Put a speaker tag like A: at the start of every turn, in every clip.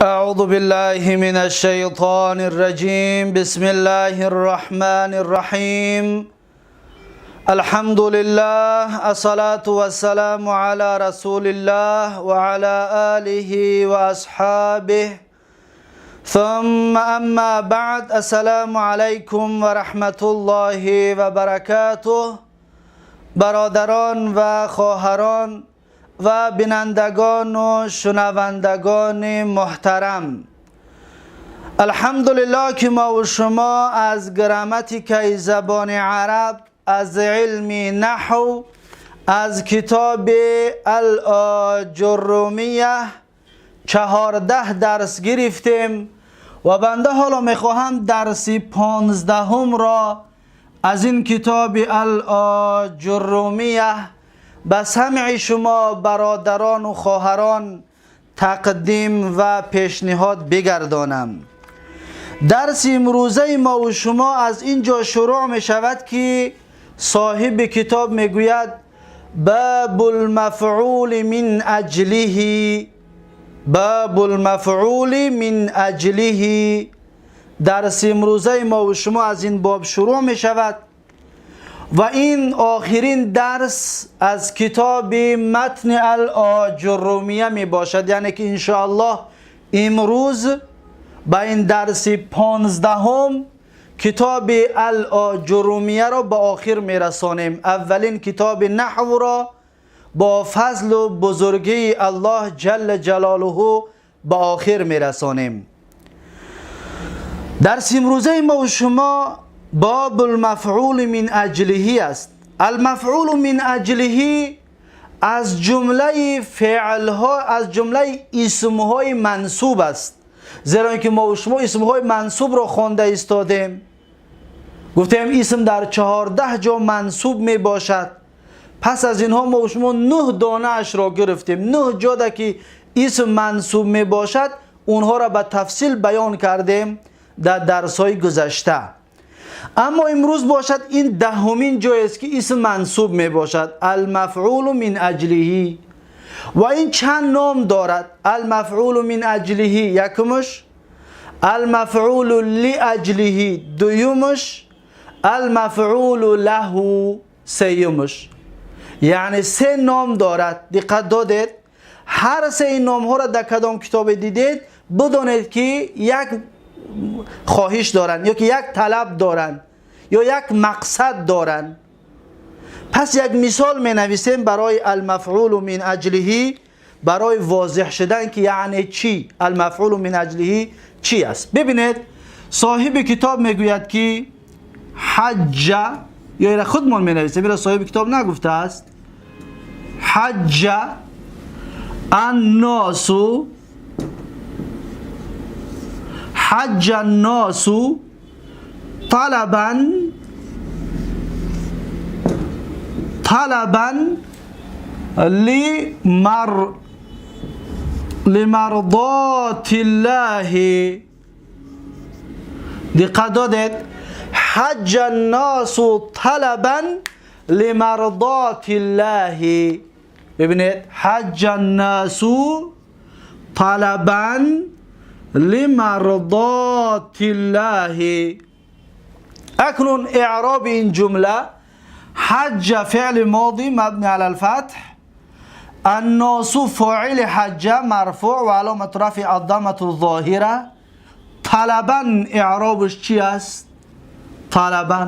A: أعوذ بالله من الشيطان الرجيم. بسم الله الرحمن الرحيم. الحمد لله، الصلاة والسلام على رسول الله وعلى آله وأصحابه، ثم أما بعد. السلام عليكم ورحمة الله وبركاته. برادران و خواهران و بینندگان و شنوندگان محترم، الحمدلله که ما و شما از گراماتیکای زبان عرب، از علم نحو، از کتاب الآجرومیه 14 درس گرفتیم و بنده حالا میخواهم درس 15 را از این کتاب الآجرومیه به سمع شما برادران و خواهران تقدیم و پیشنهاد بگردانم. درس امروزه ما و شما از اینجا شروع می شود که صاحب کتاب می گوید: باب المفعول من اجله. باب المفعول من اجله. درس امروزه ما و شما از این باب شروع می شود و این آخرین درس از کتاب متن الآجرومیه می باشد. یعنی که انشاءالله امروز با این درس 15 کتاب الآجرومیه را به آخر می رسانیم. اولین کتاب نحو را با فضل و بزرگی الله جل جلاله به آخر می رسانیم. درس امروزه ما و شما باب المفعول من اجله است. المفعول من اجله از جمله فعلها، از جمله اسمهای منصوب است، زیرا اینکه ما و شما اسمهای منصوب را خوانده ایستادیم. گفتیم اسم در 14 جا منصوب می باشد. پس از اینها ما و شما 9 دانه اش را گرفتیم. 9 جا که اسم منصوب می باشد، اونها را به تفصیل بیان کردیم در درس های گذشته. اما امروز باشد این 10مین جای است که اسم منصوب می باشد، المفعول من اجله. و این چند نام دارد. المفعول من اجله یکمش، المفعول لاجله دویمش، المفعول له سیمش. یعنی سه نام دارد. دقت دادید؟ هر سه این نام ها را در کدام کتاب دیدید، بدانید که یک خواهش دارند یا که یک طلب دارند یا یک مقصد دارند. پس یک مثال می نویسیم برای المفعول من اجله، برای واضح شدن که یعنی چی، المفعول من اجله چی است. ببینید، صاحب کتاب میگوید که حج، یا ایره خودمان می نویسیم، ایره صاحب کتاب نگفته است. حج الناس، حج الناس طلبا لمرضات الله. دقت دادید؟ حج الناس طلبا لمرضات الله. ببینید، حج الناس طلبا لمرضات الله. اکنون اعراب این جمله: حج فعل ماضی مبنی على الفتح، الناس فاعل حج مرفوع و علامت رفع الضمة الظاهرة، طلبا اعرابش چی است؟ طلبا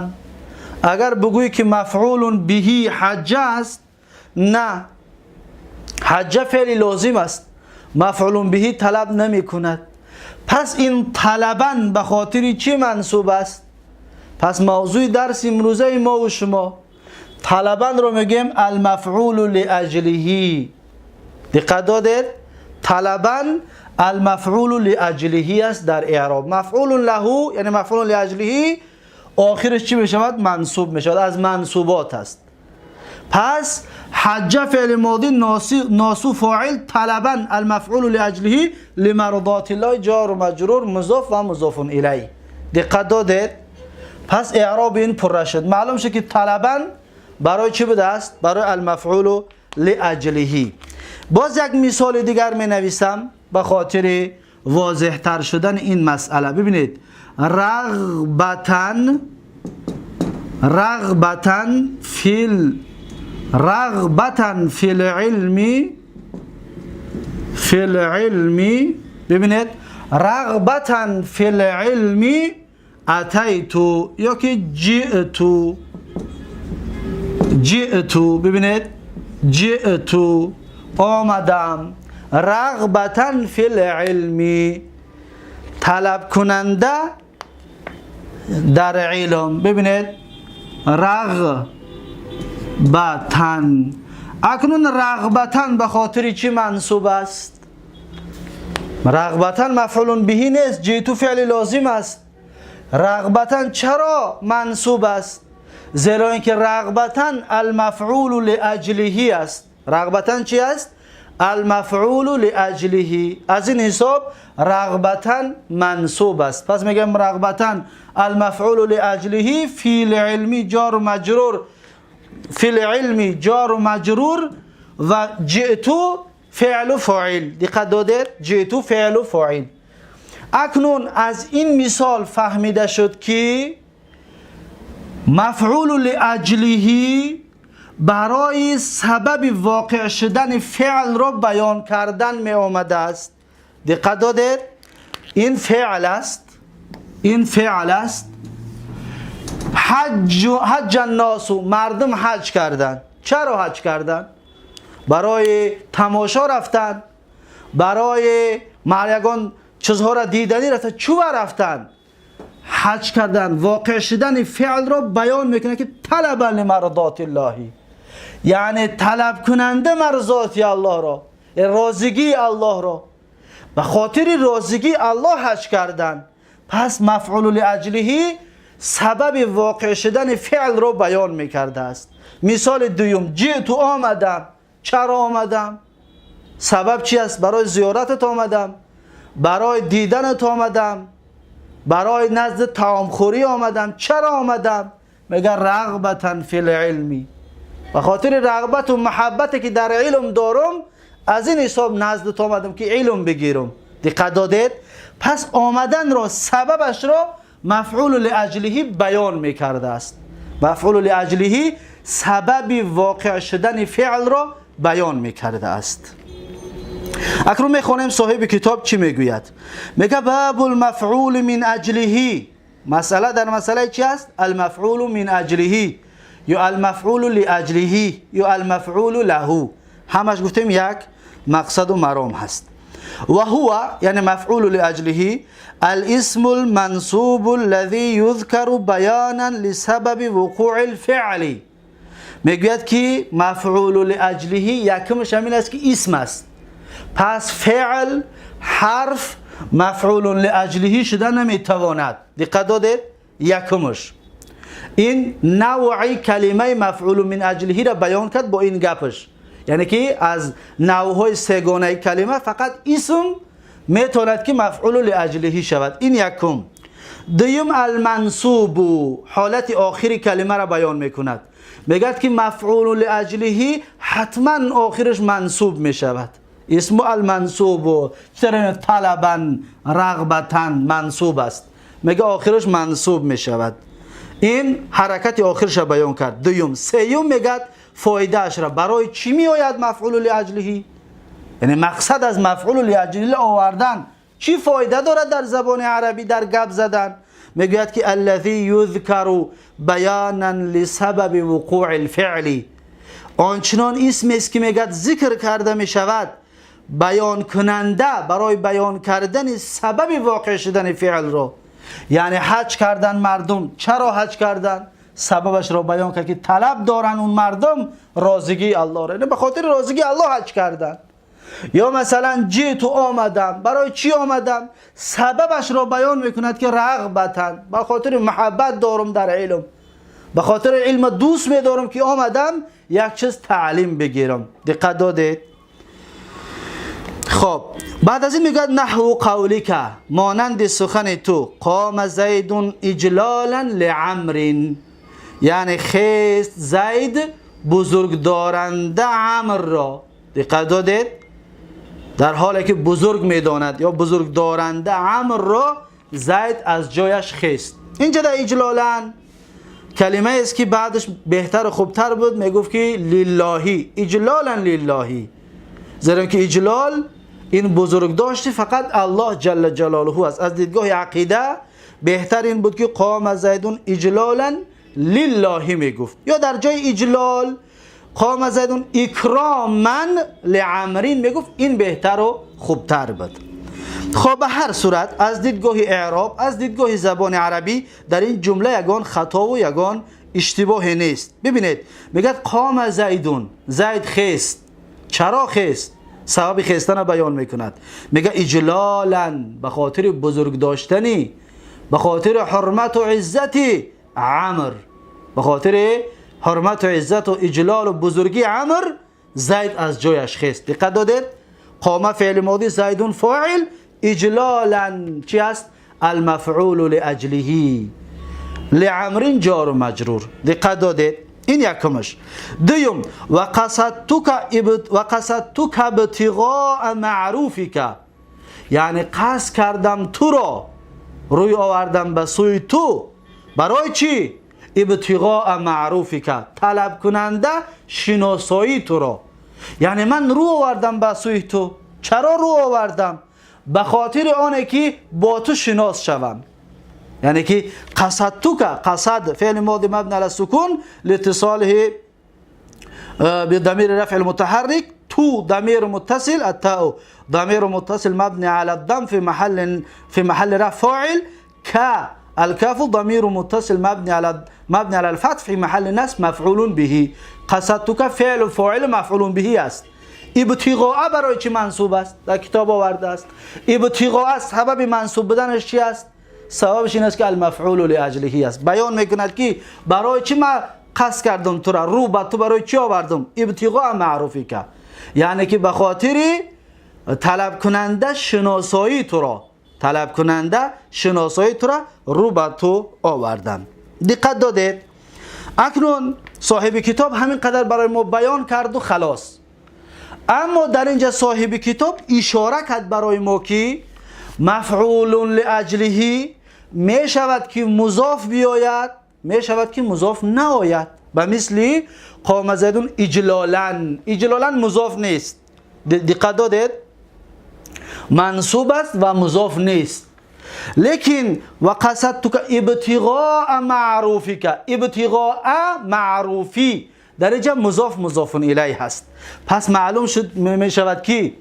A: اگر بگویی که مفعول به حج است، نه، حج فعل لازم است، مفعول به طلب نمی کند. پس این طلبا به خاطر چی منصوب است؟ پس موضوع درس امروزه ما و شما، طلبا رو میگیم المفعول لاجله. دقت دادید؟ طلبا المفعول لاجله است در اعراب. مفعول له یعنی مفعول لاجله آخرش چی میشود؟ منصوب میشود، از منصوبات است. پس حج فعل ماضی، ناس فاعل، طلبا المفعول لاجله، لمرضات الله جار و مجرور، مضاف و مضاف الیه. دقت دادید؟ پس اعراب این پره شد. معلوم شد که طلبا برای چی بوده است؟ برای المفعول لاجله. باز یک مثال دیگر می نویسم به خاطر واضح تر شدن این مسئله. ببینید رغبتن، رغبتن فی، رغبتن فی العلم، فی العلم. ببینید رغبتن فی العلم اتیت یا که جئت، جئت. ببینید جئت آمدم، رغبتن فی العلم طلب کننده در علم. ببینید رغبتن، اکنون رغبتن به خاطر چی منصوب است؟ رغبتن مفعول به نیست، جئت فعل لازم است. رغبتن چرا منصوب است؟ زیرا اینکه رغبتن المفعول لاجله است. رغبتن چی است؟ المفعول لاجله. از این حساب رغبتن منصوب است. پس میگم رغبتن المفعول لاجله فی العلم جار و مجرور، فی العلم جار و مجرور و جئت فعل و فاعل. دقت دادید؟ جئت فعل و فاعل. اکنون از این مثال فهمیده شد که مفعول لاجله برای سبب واقع شدن فعل را بیان کردن می آمده است. دقت دادید؟ این فعل است، این فعل است. حج، حج الناس، مردم حج کردن. چرا حج کردن؟ برای تماشا رفتن، برای یگان چیزها را دیدنی رفتن. چرا رفتن؟ حج کردن. واقع شدن فعل را بیان میکنه که طلبا لمرضات الله، یعنی طلب کننده مرضات الله را، راضیگی الله را، به خاطر راضیگی الله حج کردن. پس مفعول لاجله سبب واقع شدن فعل را بیان میکرده است. مثال دوم، جئت آمدم. چرا آمدم؟ سبب چی است؟ برای زیارتت آمدم، برای دیدنت آمدم، برای نزد طعامخوری آمدم. چرا آمدم؟ میگه رغبتا فی العلم، به خاطر رغبت و محبتی که در علم دارم، از این حساب نزد تو آمدم که علم بگیرم. دقت دادید؟ پس آمدن را، سببش را مفعول لاجله بیان میکرده است. مفعول لاجله سبب واقع شدن فعل را بیان میکرده است. اکنون میخوانیم صاحب کتاب چی میگوید. میگه باب المفعول من اجله. مسئله در مسئله چی است؟ المفعول من اجله یا المفعول لاجله یا المفعول له، همش گفتیم یک مقصد و مرام هست. و هو یعنی مفعول لاجله الاسم المنصوب الذي يذكر بیانا لسبب وقوع الفعل. میگوید که مفعول لاجله یکمش همین است که اسم است. پس فعل، حرف مفعول لاجله شده نمیتواند. دقت دادید؟ یکمش این نوعی کلمه مفعول من اجله را بیان کرد با این گپش، یعنی که از نوعهای سگانه کلمه فقط اسم میتواند که مفعول لاجله شود. این یکم. دوم المنصوب، حالت آخری کلمه را بیان میکند. میگد که مفعول لاجله حتما آخرش منصوب میشود. اسم المنصوب چرا طلبا رغبتا منصوب است، میگه آخرش منصوب میشود. این حرکت آخرش را بیان کرد. دوم. سیوم میگد فایده اش را، برای چی میآید مفعول لاجله، یعنی مقصد از مفعول لاجله آوردن چی فایده دارد در زبان عربی در گپ زدن؟ میگوید که الذی یذکر بیانا لسبب وقوع الفعل، آنچنان اسم است که میگد ذکر کرده میشود بیان کننده برای بیان کردن سبب واقع شدن فعل را. یعنی حج کردن مردم، چرا حج کردن؟ سببش را بیان کرد که طلب دارن اون مردم راضیگی الله را، یعنی به خاطر راضیگی الله حج کردن. یا مثلا جئت آمدم، برای چی آمدم؟ سببش را بیان میکند که رغبتا، به خاطر محبت دارم در علم، به خاطر علم دوست میدارم که آمدم یک چیز تعلیم بگیرم. دقت دادید؟ خب بعد از این میگه نحو قولک، مانند سخن تو، قام زید اجلالا لعمر، یعنی خیست زید بزرگ دارنده عمر را. دقت دادید؟ در حالی که بزرگ میداند یا بزرگ دارنده عمرو را، زید از جایش خیست. اینجا در اجلالا کلمه است که بعدش بهتر و خوبتر بود، میگفت که للهی، اجلالا للهی، زیرا که اجلال این بزرگ داشتی فقط الله جل جلاله است. از دیدگاه عقیده بهتر این بود که قام زیدون اجلالا لله میگفت، یا در جای اجلال قام زیدون اکراما لعمرین میگفت، این بهتر و خوبتر بود. خب به هر صورت از دیدگاه اعراب، از دیدگاه زبان عربی در این جمله یگان خطا و یگان اشتباه نیست. ببینید میگه قام زیدون، زید خیست. چرا خیست؟ سبب خیستن را بیان میکند. میگه اجلالا، به خاطر بزرگ داشتنی، به خاطر حرمت و عزت عمر، به خاطر حرمت و عزت و اجلال و بزرگی عمر زید از جایش خیست. دقت دادید؟ قام فعل ماضی، زیدون فاعل، اجلالا چی است؟ المفعول لاجله، لعمر جار و مجرور. دقت دادید؟ این یکمش. دوم، و قصدتک ابتغاء معروفک، یعنی قصد کردم تو را، روی آوردم به سوی تو، برای چی؟ ابتغاء معروفک، طلب کننده شناسایی تو را. یعنی من رو آوردم به سوی تو. چرا رو آوردم؟ به خاطر آنه که با تو شناس شوم. یعنی که قصدتک، قصد فعل ماضی مبنی على السكون لاتصاله بضمير رفع المتحرك، تو ضمير متصل، التاء ضمير متصل مبني على الضم في محل رفع فاعل، ك الكاف ضمير متصل مبني على الفتح في محل نصب مفعول به. قصدتك فعل فاعل مفعول به است. ابتغاء برای چی منصوب است؟ در کتاب آورده است. ابتغاء سبب منصوب بودنش چی است؟ سببش این است که المفعول لاجله است. بیان میکند که برای چی من قصد کردم تو را، رو به تو برای چی آوردم؟ ابتغاء معروفک، یعنی که به خاطر طلب کننده شناسایی تو را، طلب کننده شناسایی تو را رو به تو آوردم. دقت دادید؟ اکنون صاحب کتاب همین قدر برای ما بیان کرد و خلاص. اما در اینجا صاحب کتاب اشاره کرد برای ما که مفعول لاجله می شود که مضاف بیاید، می شود که مضاف نآید. به مثل قام زیدون اجلالا، اجلالا مضاف نیست. دقت دادید؟ منصوب است و مضاف نیست. لیکن و قصدتک ابتغاء معروفک، ابتغاء معروفی در اینجا مضاف مضاف الیه هست. پس معلوم شد می شود که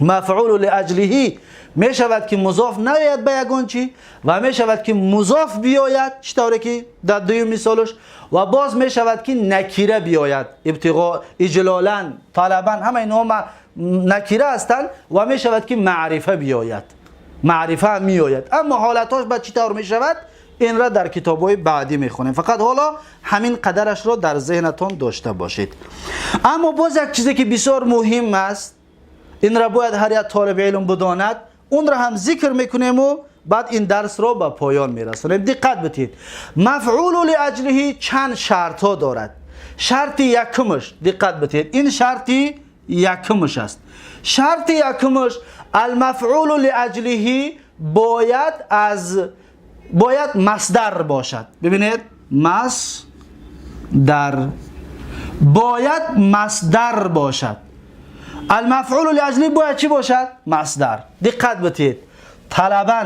A: مفعول لاجله می شود که مضاف نیاید به یگان چی و می شود که مضاف بیاید، چطوره که در دویم مثالش، و باز می شود که نکره بیاید. ابتغاء، اجلالا، طلبا، همه اینها نکره هستند و می شود که معرفه بیاید، معرفه هم می آید. اما حالتاش به چی طور می شود، این را در کتاب های بعدی می خونیم. فقط حالا همین قدرش را در ذهنتان داشته باشید. اما باز یک چیزی که بسیار مهم است، این را باید هر یک طالب علم بداند، اون را هم ذکر میکنیم و بعد این درس را به پایان میرسانیم. دقت بدید، مفعول لاجله چند شرط ها دارد. شرط یکمش، دقت بدید، این شرط یکمش است. شرط یکمش، المفعول لاجله باید مصدر باشد. ببینید، مصدر، باید مصدر باشد. المفعول لاجله باید چی باشد؟ مصدر. دقت بدید، طلبا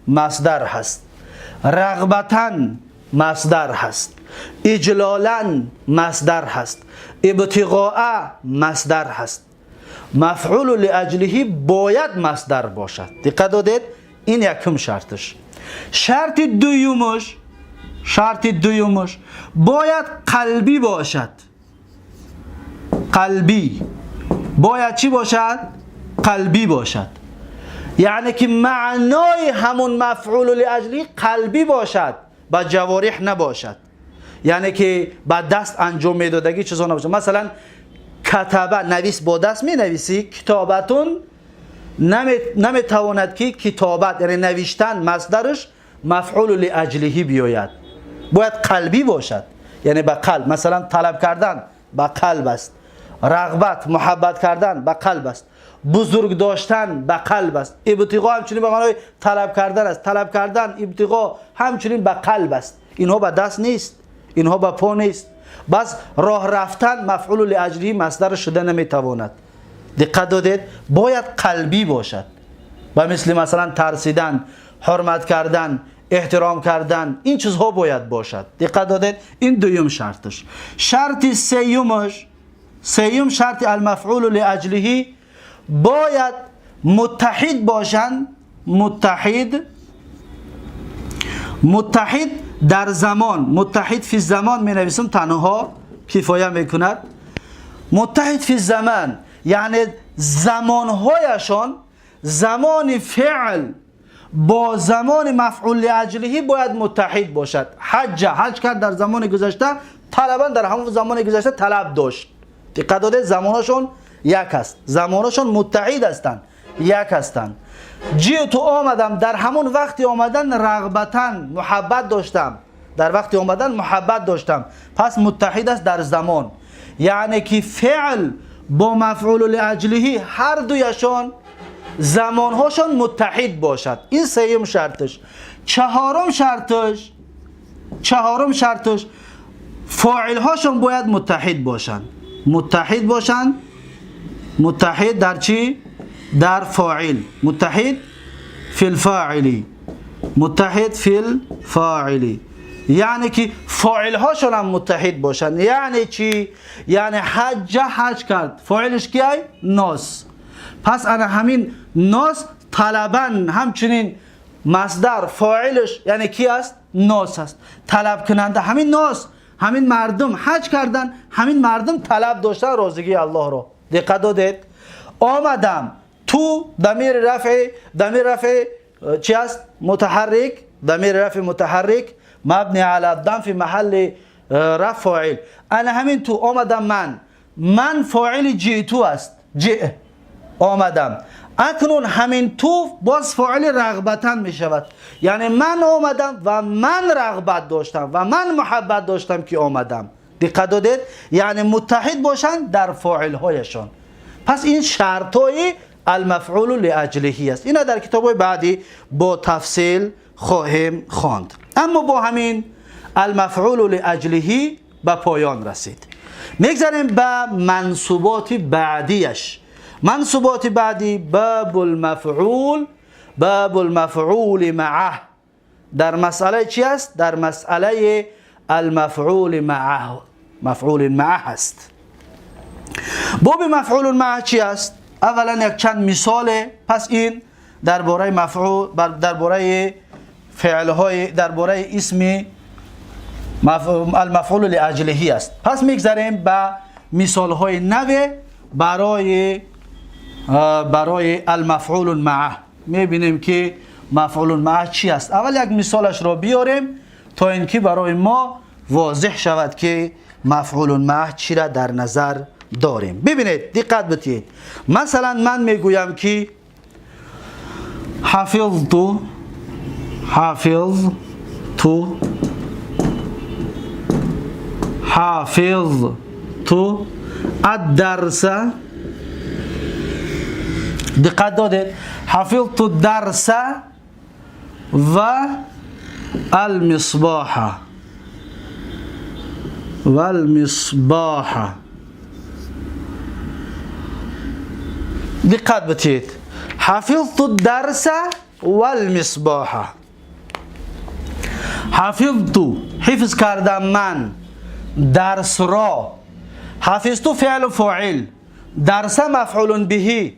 A: مصدر هست، رغبتا مصدر هست، اجلالا مصدر هست، ابتغاء مصدر هست. مفعول لاجله باید مصدر باشد. دقت دادید؟ این یکم شرطش. شرط دویمش باید قلبی باشد. قلبی باید چی باشد؟ قلبی باشد. یعنی که معنای همون مفعول لاجله قلبی باشد، با جوارح نباشد. یعنی که با دست انجام میدادگی چیزا نباشد. مثلا کتبه، نویس، با دست می نویسی، کتابتون نمیتواند که کتابت، یعنی نوشتن، مصدرش مفعول لاجله بیاید. باید قلبی باشد، یعنی به قلب. مثلا طلب کردن به قلب است، رغبت، محبت کردن به قلب است. بزرگ داشتن به قلب است. ابتغاء همچنین به معنای طلب کردن است. طلب کردن، ابتغاء همچنین به قلب است. اینها به دست نیست، اینها به پا نیست. بس راه رفتن مفعول لاجله مصدر شده نمیتواند. دقت دادید؟ باید قلبی باشد. و مثلا ترسیدن، حرمت کردن، احترام کردن، این چیزها باید باشد. دقت دادید؟ این دوم شرطش. شرط سیومش، سیوم شرط المفعول لاجله باید متحد باشند. متحد در زمان، متحد فی زمان می نویسم تنها کفایه میکند. متحد فی زمان یعنی زمانهایشان، زمان فعل با زمان مفعول لاجله باید متحد باشد. حج کرد در زمان گذشته، طلبا در همون زمان گذشته طلب داشت. دقت داده؟ زمانشون یک است، زمانشون متحد هستند، یک هستند. جئت آمدم، در همون وقتی آمدن رغبتا محبت داشتم، در وقتی آمدن محبت داشتم. پس متحد است در زمان، یعنی که فعل با مفعول لاجله هر دویشان زمانهاشان متحد باشد. این سوم شرطش. چهارم شرطش فاعل هاشون باید متحد باشند. متحد باشند. متحد در چی؟ در فاعل. متحد فی الفاعل. متحد فی الفاعل یعنی که فاعل هاشون هم متحد باشند. یعنی چی؟ یعنی حج کرد، فاعلش کیه؟ ناس. پس انا همین ناس طلبا همچنین مصدر فاعلش یعنی کی است؟ ناس است. طلب کننده همین ناس، همین مردم حج کردن، همین مردم طلب داشتن رازگی الله را. دقت دادید؟ آمدم، تو ضمیر رفع، ضمیر رفع چی است؟ متحرک، ضمیر رفع متحرک مبنی علی الضم فی محل رفع فاعل. انا همین تو آمدم، من فاعل جئتو است، جئ آمدم. اکنون همین تو باز فاعل رغبتا می شود، یعنی من آمدم و من رغبت داشتم و من محبت داشتم که آمدم. دقت دادید؟ یعنی متحد باشند در فاعل هایشان. پس این شرطای المفعول لاجله است. اینا در کتاب های بعدی با تفصیل خواهیم خواند. اما با همین المفعول لاجله به پایان رسید. میگذریم به منصوبات بعدیش. منصوبات بعدی باب المفعول، باب المفعول معه. در مسئله چی است؟ در مسئله المفعول معه، مفعول معه است. باب مفعول معه چی است؟ اولا یک چند مثال. پس این درباره مفعول، درباره فعل های، درباره اسم المفعول لاجله است. پس میگذریم به مثال های نو برای المفعول معه. میبینیم که مفعول معه چی است. اول یک مثالش را بیاریم تا اینکه برای ما واضح شود که مفعول معه چی را در نظر داریم. ببینید، دقت بدید. مثلا من میگویم که حفظت، حفظت، حفظت الدرس. دقت دادید؟ حفظت الدرس و المصباح، و المصباح. دقت بدید. حفظت الدرس والمصباح. حفظت حفظ کردم من درس را. حفظت فعل فاعل، درس مفعول به،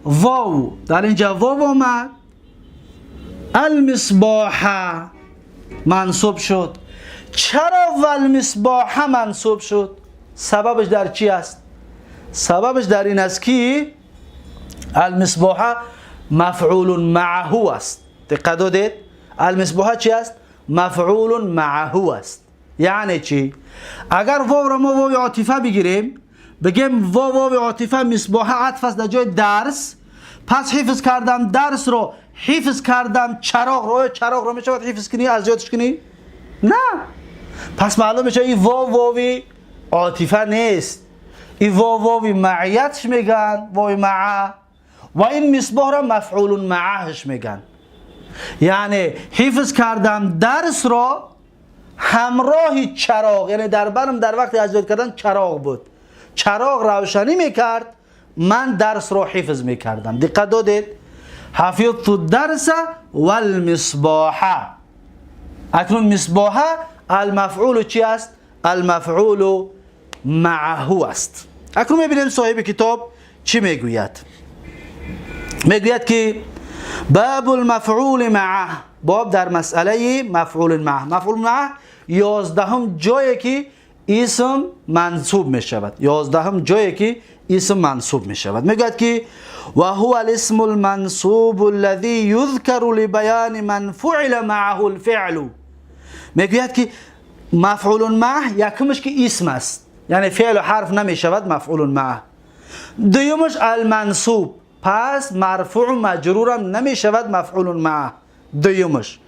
A: واو در اینجا واو آمد، المصباح منصوب شد. چرا والمصباح منصوب شد؟ سببش در چی است؟ سببش در این است که المصباح مفعول معه است. دقت دادید؟ المصباح چی است؟ مفعول معه است. یعنی چی؟ اگر واو را ما واو عاطفه بگیریم، بگیم واو واو عاطفه، مصباح عطف است در جای درس. پس حفظ کردم درس رو، حفظ کردم چراغ رو. چراغ رو میشه حفظ کنی از یادش کنی؟ نه. پس معلوم میشه این واو واوی عاطفه نیست، این واو واوی معیتش میگن، واو معه. و این مصباح را مفعول معهش میگن. یعنی حفظ کردم درس را همراه چراغ، یعنی در برم در وقت از یاد کردن چراغ بود، چراغ روشنی میکرد، من درس را حفظ میکردم. دقت دادید؟ حفظت الدرس والمصباح. اکنون مصباح المفعول چی است؟ المفعول معه است. اکنون میبینیم صاحب کتاب چی میگوید. میگوید که باب المفعول معه، باب در مسئله مفعول معه. مفعول معه 11 جایی که اسم منصوب می شود، 11 جایی که اسم منصوب می شود. میگوید که و هو الاسم المنصوب الذي يذكر لبيان من فعل معه الفعل. میگوید که مفعول معه یکمش که اسم است، یعنی فعل و حرف نمی شود مفعول معه. دومش المنصوب، پس مرفوع و مجرور هم نمی شود مفعول معه، دومش.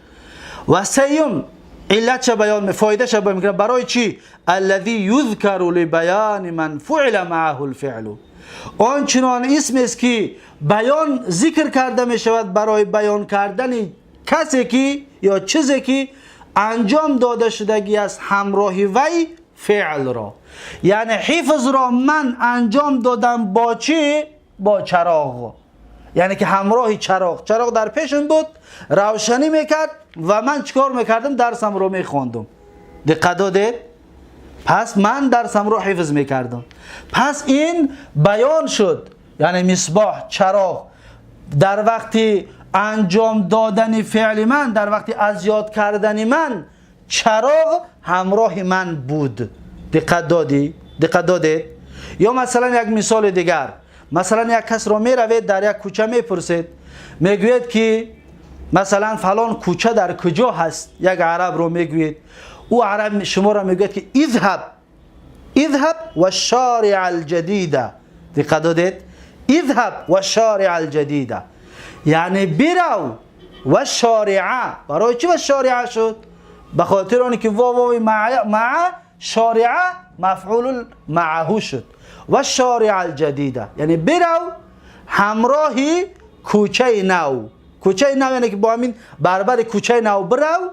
A: و سیوم علت بیان، فایده ش بیان میکنه برای چی؟ الذي يذكر لبيان من فعل معه الفعل. آن چنان اسم است که بیان ذکر کرده می شود برای بیان کردن کسی که یا چیزی که انجام داده شدگی است همراه وی فعل را. یعنی حفظ را من انجام دادم با چی؟ با چراغ، یعنی که همراه چراغ، چراغ در پیشم بود، روشنی میکرد و من چیکار میکردم؟ درسم رو میخواندم. دقت دادید؟ پس من درسم رو حفظ میکردم. پس این بیان شد، یعنی مصباح، چراغ در وقتی انجام دادن فعل من، در وقتی از یاد کردن من، چراغ همراه من بود. دقت دادی؟ دقت دادید؟ یا مثلا یک مثال دیگر، مثلا یک کس رو میروید در یک کوچه میپرسید، میگوید که مثلا فلان کوچه در کجا هست؟ یک عرب رو میگوید، او عرب شما را میگوید که اذهب، اذهب و الشارع الجدیده. دقت دادید؟ اذهب و الشارع الجدیده، یعنی برو و شارعه. برای چی و شارعه شد؟ به خاطر آن که واو واو مع شارعه مفعول معه شد. و شارع الجدیده یعنی برو همراه کوچه نو. کوچه نو یعنی که با همین برابر کوچه نو برو،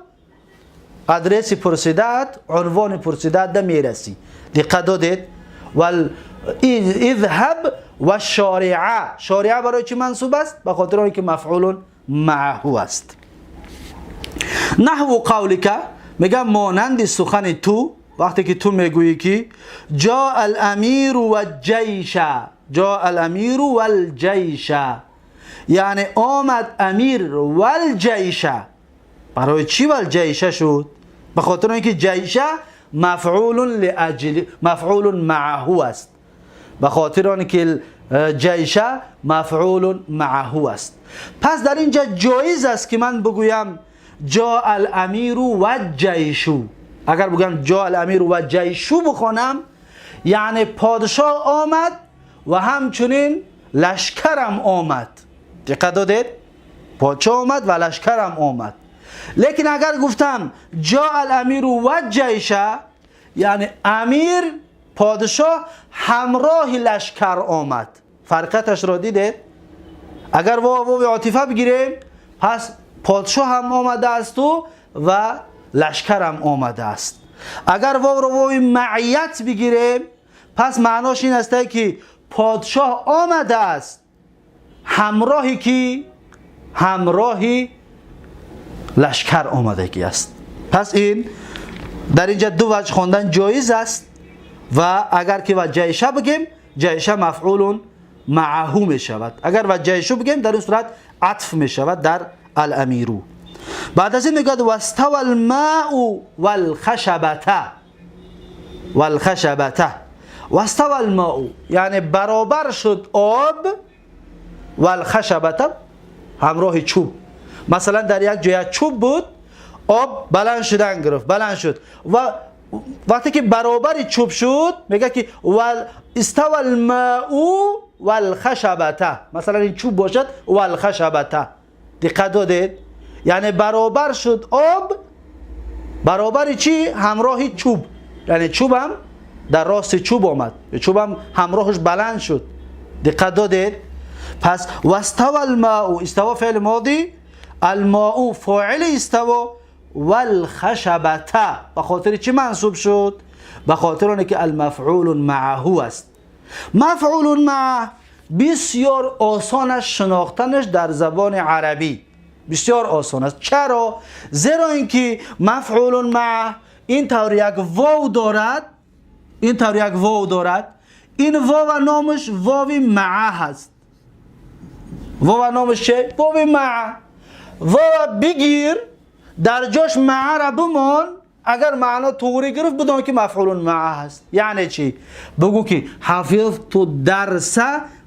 A: آدرس پرسیدت، عنوان پرسیدت ده میرسی. دقت دادید؟ وال اذهب و شارعه. شارعه برای چی منصوب است؟ به خاطر آنکه مفعول معه است. نحو قولک، میگم مانند سخن تو وقتی که تو میگویی که جاء الامیر و الجیش، جاء الامیر و الجیش، یعنی آمد امیر و الجیش. برای چی و الجیش شد؟ به خاطر اینکه جیش مفعول لاجل، مفعول معه است. به خاطر آنکه جیش مفعول معه است. پس در اینجا جایز است که من بگویم جاء الامیر و الجیش. اگر بگم جاء الامیر و الجیش بخوانم، یعنی پادشاه آمد و همچنین لشکرم آمد. دقت دادید؟ پادشاه آمد و لشکرم آمد. لیکن اگر گفتم جاء الامیر و الجیش، یعنی امیر پادشاه همراه لشکر آمد. فرقتش را دیدید؟ اگر واو واو عاطفه بگیریم، پس پادشاه هم آمده است و لشکر هم آمده است. اگر واو رو واو معیت بگیریم، پس معناش این است که پادشاه آمده است همراه کی؟ همراه لشکر آمدگی است. پس این در اینجا دو وجه خواندن جایز است و اگر که و جیشه بگیم، جیشه مفعول معه می شود. اگر و جیشه بگیم، در این صورت عطف می شود در الامیرو. بعد از این میگه واستوى الماء والخشبة، والخشبة. واستوى الماء یعنی برابر شد آب، والخشبة همراه چوب. مثلا در یک جای چوب بود، آب بلند شدن گرفت، بلند شد و وقتی که برابر چوب شد، میگه که وال استوى الماء والخشبة. مثلا این چوب باشد، والخشبة. دقت دادید؟ یعنی برابر شد آب برابر چی؟ همراه چوب. یعنی چوب هم در راست چوب آمد، چوب هم همراهش بلند شد. دقت دادید؟ پس واستوى الماء، استوى فعل ماضی، الماء فاعل استوى، والخشبه به خاطر چی منصوب شد؟ به خاطر آنکه که المفعول معه است. مفعول معه بسیار آسان است شناختنش در زبان عربی، بسیار آسان است. چرا؟ زیرا اینکه مفعول معه این طور یک واو دارد، این طور یک واو دارد، این واو نامش واو معه هست. واو نامش چه؟ واو معه. واو بگیر در جاش معه را بمان، اگر معنا طوری گرفت بدان که مفعول معه هست. یعنی چی؟ بگو که حفظت درس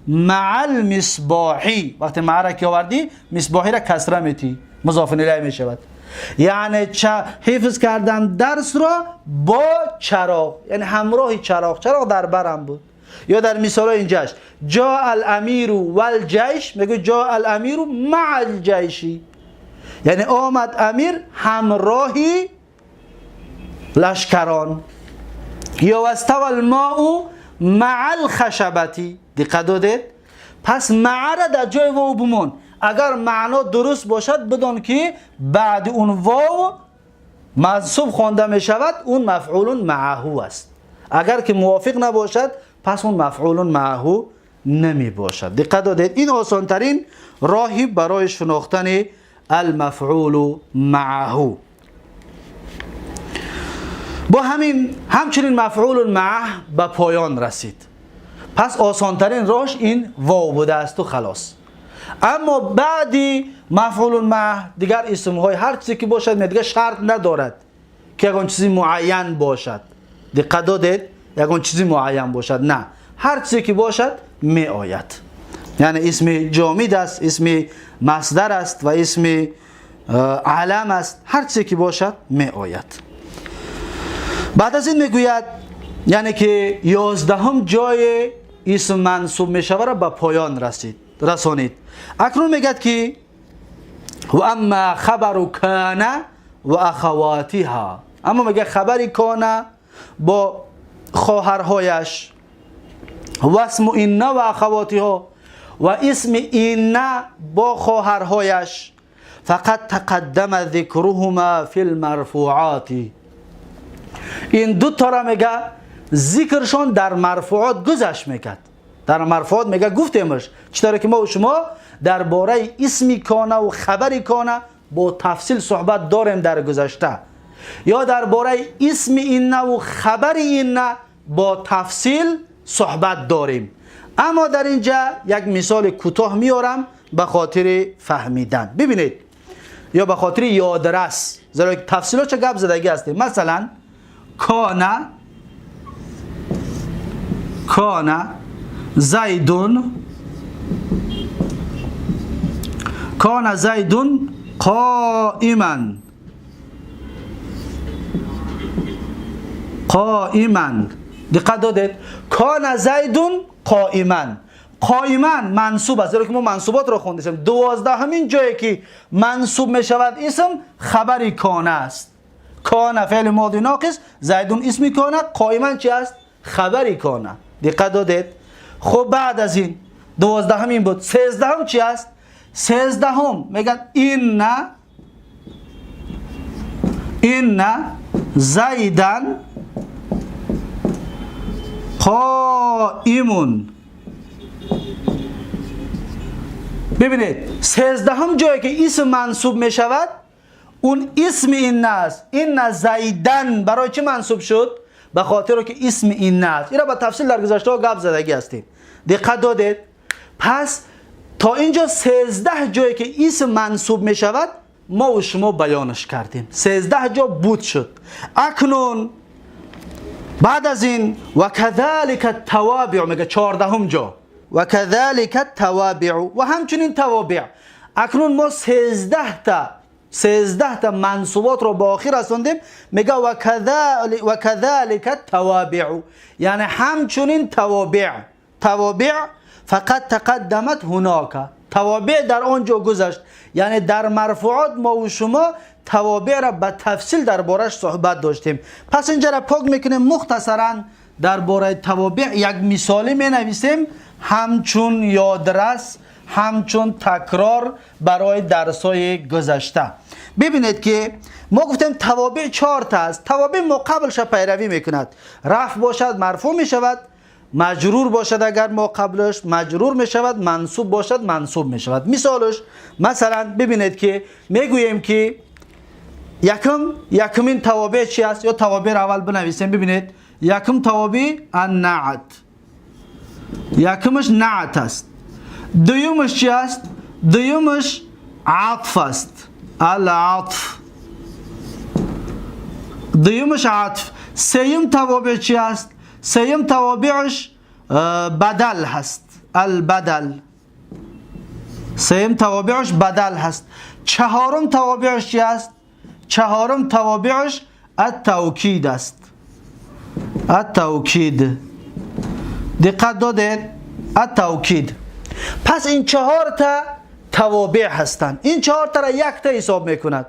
A: مع المصباحی. وقتی معه را که آوردی مصباحی را کسره میتی، مضاف الیه می شود. یعنی چه حفظ کردم درس را با چراغ، یعنی همراه چراغ، چراغ در برم بود. یا در مثال اینجاش جاء الامیر والجیش، میگه جاء الامیر مع الجیش، یعنی آمد امیر همراهی لشکران. یا واستوى الماء مع الخشبتی. دقت دادید؟ پس مع را در جای واو بمان، اگر معنا درست باشد بدان که بعد اون واو منصوب خوانده می شود، اون مفعول معه است. اگر که موافق نباشد پس اون مفعول معه نمی باشد. دقت دادید؟ این آسان ترین راهی برای شناختن المفعول معه. با همین همچنین مفعول معه به پایان رسید. پس آسان ترین راهش این واو بوده است و خلاص. اما بعدی مفعول معه دیگر اسم های هر چیزی که باشد دیگه شرط ندارد که یکان چیزی معین باشد. دقت دادید؟ یکان چیزی معین باشد، نه، هر چیزی که باشد می آید. یعنی اسم جامد است، اسم مصدر است و اسم علم است، هر چیزی که باشد می آید. بعد از این میگوید یعنی که 11 جای اسم منصوب می شود را به پایان رسید رسانید. اکنون میگد که و اما خبر کان و اخواتها. اما میگه خبر کان با خواهرهایش، و اسم ان و اخواتها، و اسم ان با خواهرهایش، فقط تقدم ذکرهما فی المرفوعات. این دو تا را میگه ذکرشون در مرفوعات گذشت میکرد. در مرفوعات میگه گفتیمش چطوری که ما و شما درباره اسم کانه و خبر کانه با تفصیل صحبت داریم در گذشته، یا درباره اسم اینه و خبر اینه با تفصیل صحبت داریم. اما در اینجا یک مثال کوتاه میارم به خاطر فهمیدن، ببینید، یا به خاطر یادرس، زیرا تفصیلات چه گپ زدگی هستیم. مثلا کان، کان زیدون، کان زیدون قائما، قائما. دقت دادید؟ کان زیدون قائما. قائما منصوب است، زیرا که ما منصوبات را خوندیم. 12 جایی که منصوب می شود اسم خبر کان است. کان فعل ماضی ناقص، زیدون اسم کان، قائما چی است؟ خبر کان. دقت دادید؟ خب بعد از این 12 این بود. 13 چی است؟ 13 میگن ان، ان زیدن قائم. ببینید 13 جایی که اسم منصوب می شود اون اسم این است. این زیدن برای چی منصوب شد؟ به خاطر که اسم این است. این را با تفصیل در گذشته ها گپ زدگی هستیم. دقت دادید؟ پس تا اینجا 13 جایی که اسم منصوب می شود ما و شما بیانش کردیم. 13 جا بود شد. اکنون بعد از این و کذالک التوابع، میگه 14 جا و کذالک التوابع، و همچنین توابع. اکنون ما 13 تا منصوبات رو به آخر رسوندیم. میگه و کذالک التوابع، یعنی همچنین توابع. توابع فقط تقدمت هناک، توابع در آنجا گذشت، یعنی در مرفوعات ما و شما توابع را به تفصیل دربارش صحبت داشتیم. پس اینجا را پاک میکنیم، مختصرا درباره توابع یک مثالی می نویسیم همچون یادرس همچون تکرار برای درس‌های گذشته. ببینید که ما گفتیم توابع 4 تا است. توابع ما قبلش پیروی میکند. رفع باشد مرفوع میشود، مجرور باشد اگر ما قبلش مجرور میشود، منصوب باشد منصوب میشود. مثالش مثلا ببینید که میگوییم که یکمین توابع چی است؟ یا توابع را اول بنویسیم. ببینید یکم توابع النعت، یکمش نعت است. دویمش چی است؟ دویمش عطف است، العطف. دویمش عطف. سیم توابع چی است؟ سیم توابعش بدل هست، البدل. سیم توابعش بدل هست. چهارم توابعش چی است؟ چهارم توابعش التوکید است، التوکید. دقت دادید؟ التوکید. پس این 4 تا توابع هستند. این 4 تا را یک تا حساب میکند.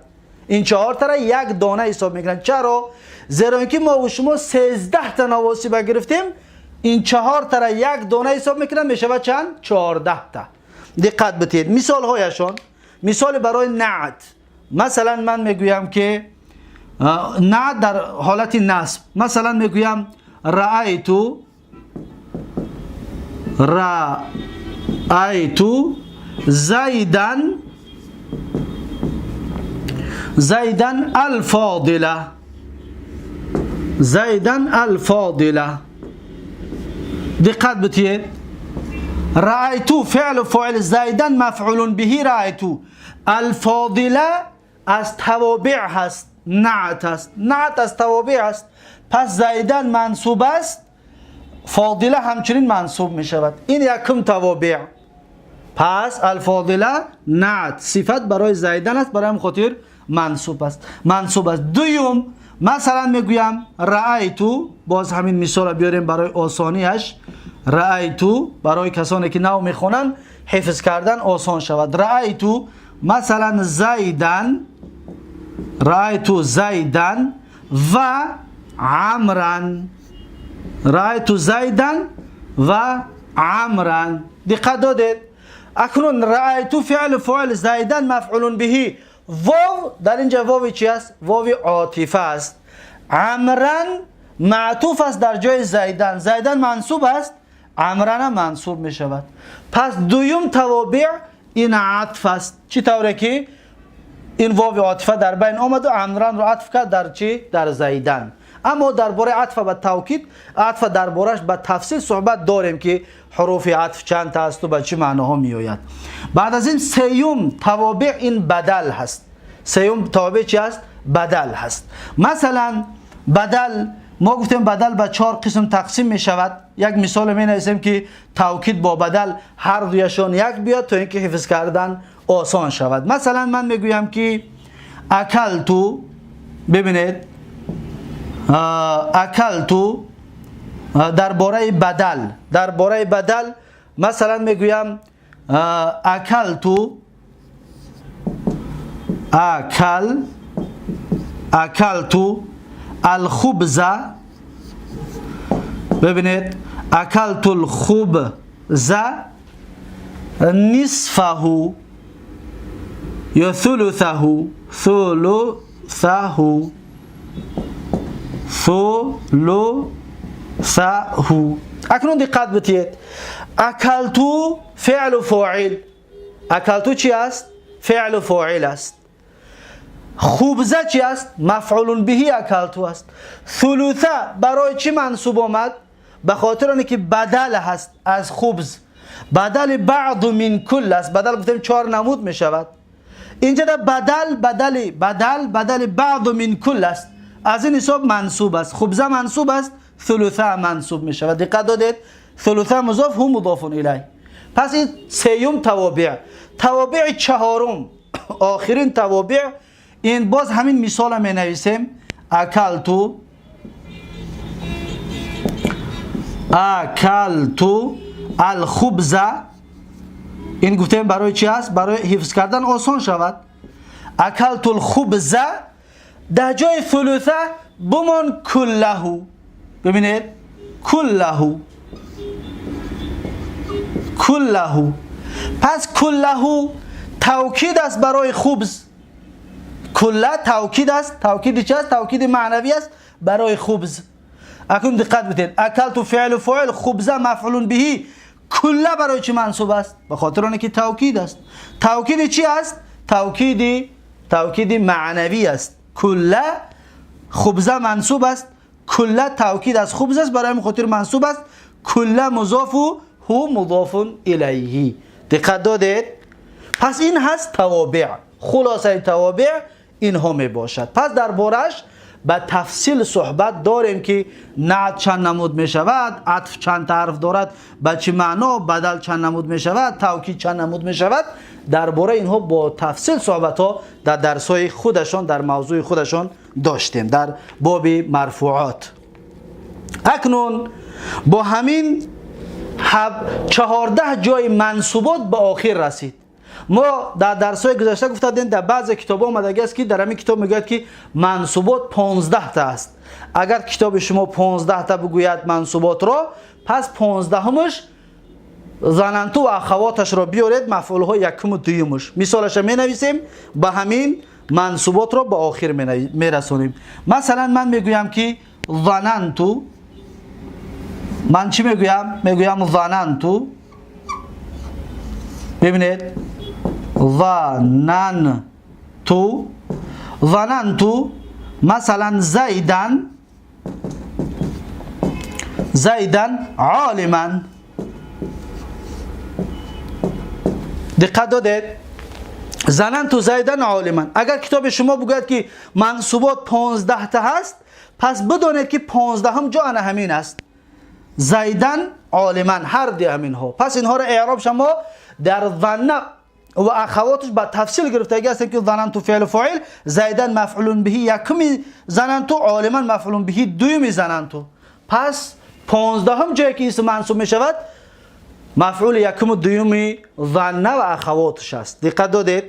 A: این 4 تا را یک دانه حساب میکنند. چرا؟ زیرا اینکه ما و شما 13 تا نواسیب گرفتیم، این 4 تا را یک دانه حساب میکنند، میشود چند؟ 14 تا. دقت بدید مثال هایشان. مثال برای نعت، مثلا من میگویم که نعت در حالت نصب، مثلا میگویم رأیتو، رأیتو زیدن، زیدن الفاضله، زیدن الفاضله. دقت بدید. رأیتو فعل فاعل، زیدن مفعول به، رأیتو. الفاضله از توابع هست، نعت است، نعت از توابع است. پس زیدن منصوب است، فاضله همچنین منصوب می شود. این یکم توابع. پس الفاضله نعت صفت برای زیدن است، برای خاطر منصوب است، منصوب است. دوم مثلا میگویم رأیتو، باز همین مثال بیاریم برای آسانیش. رأیتو برای کسانی که نو میخوانند حفظ کردن آسان شود. رأیتو مثلا زیدن، رأیتو زیدن و عمرن، رأیتو زیدن و عمرن. دقت دادید؟ اکنون رأیتو فعل فاعل، زیدن مفعول به، واو در اینجا واو چی است؟ واو عاطفه است. عمرن معطوف است در جای زیدن، زیدن منصوب است، عمرن منصوب می شود. پس دویم توابع این عطف است. چی طوره که این واو عاطفه در بین آمد و عمرن رو عطف کرد در چی؟ در زیدن. اما درباره عطف به توکید، عطف دربارش به تفصیل صحبت داریم که حروف عطف چند تا است و به چه معناها میآید. بعد از این سیوم توابع این بدل هست. سیوم توابع چی است؟ بدل هست. مثلا بدل، ما گفتیم بدل به 4 قسم تقسیم می شود. یک مثال می نویسیم که توکید با بدل هر دویشان یک بیاد تا اینکه حفظ کردن آسان شود. مثلا من میگویم که اکلتو، ببینید اکلتو درباره بدل، درباره بدل مثلا میگویم اکلتو، اکلتو الخبز. ببینید اکلت الخبز نصفه یا ثلثه، ثلثه، ثلثه. اکنون دقت بدید. اکلتو فعل و فاعل. اکلتو چی است؟ فعل و فاعل است. خبزه چی است؟ مفعول به اکلتو است. ثلثه برای چی منصوب آمد؟ به خاطر اینکه بدل هست از خبز، بدل بعض من کل است. بدل گفتیم 4 نمود می شود. اینجا در بدل، بدل، بدل، بدل بعض من کل است. از این حساب منصوب است. خبزه منصوب است، ثلثه منصوب می شود. دقت دادید؟ ثلثه مضاف هم مضاف الیه. پس این سیوم توابع. توابع چهارم، آخرین توابع، این باز همین مثال می نویسیم. اکلتو، اکلتو الخبز. این گفتیم برای چی است؟ برای حفظ کردن آسان شود. اکلت الخبز در جای ثلثه بمان کله. ببینید کله، کله. پس کله توکید است برای خبز. کله توکید است. توکید چه است؟ توکید معنوی است برای خبز. اکنون دقت بدید، اکلت فعل فاعل، خبز مفعول به. کله برای چی منصوب است؟ به خاطر آنکه توکید است. توکید چی است؟ توکید معنوی است. کله خبز منصوب است، کله توکید از خبز است، برای خاطر منصوب است. کله مضاف و هو مضاف الیه. دقت دادید؟ پس این هست توابع. خلاصه توابع اینها می باشد. پس دربارش به تفصیل صحبت داریم که نعت چند نمود می شود، عطف چند حرف دارد، به چه معنا، بدل چند نمود می شود، توکید چند نمود می شود. درباره اینها با تفصیل صحبت ها در درس های خودشان، در موضوع خودشان داشتیم در باب مرفوعات. اکنون با همین 14 جای منصوبات به آخر رسید. ما در درس‌های گذشته گفتیم در بعض کتاب‌ها آمده است که در همین کتاب میگوید که منصوبات 15 تا است. اگر کتاب شما 15 تا بگوید منصوبات را، پس 15مش ظننتو و اخواتش را بیارید، مفعول‌های یکم و دومش. مثالش می نویسیم، به همین منصوبات را به آخر میرسونیم. مثلا من میگویم که ظننتو، من چی میگویم؟ میگویم ظننتو. ببینید ظننتو، ظننتو مثلا زیدن، زیدن عالما. دقت دادید؟ ظننتو زیدن عالما. اگر کتاب شما بگوید که منصوبات 15 تا هست، پس بدانید که 15 هم جا همین است. زیدن عالما، هر دی همین ها. پس اینها را اعراب شما در ظن و اخواتش با تفصیل گرفتگی هستند که ظننتو فعل فاعل، زیدن مفعول به یکمی ظننتو، عالما مفعول به دومی ظننتو. پس 15 هم جایی که اسم منصوب می شود مفعول یکم و دومی ظن و اخواتش است. دقت دادید؟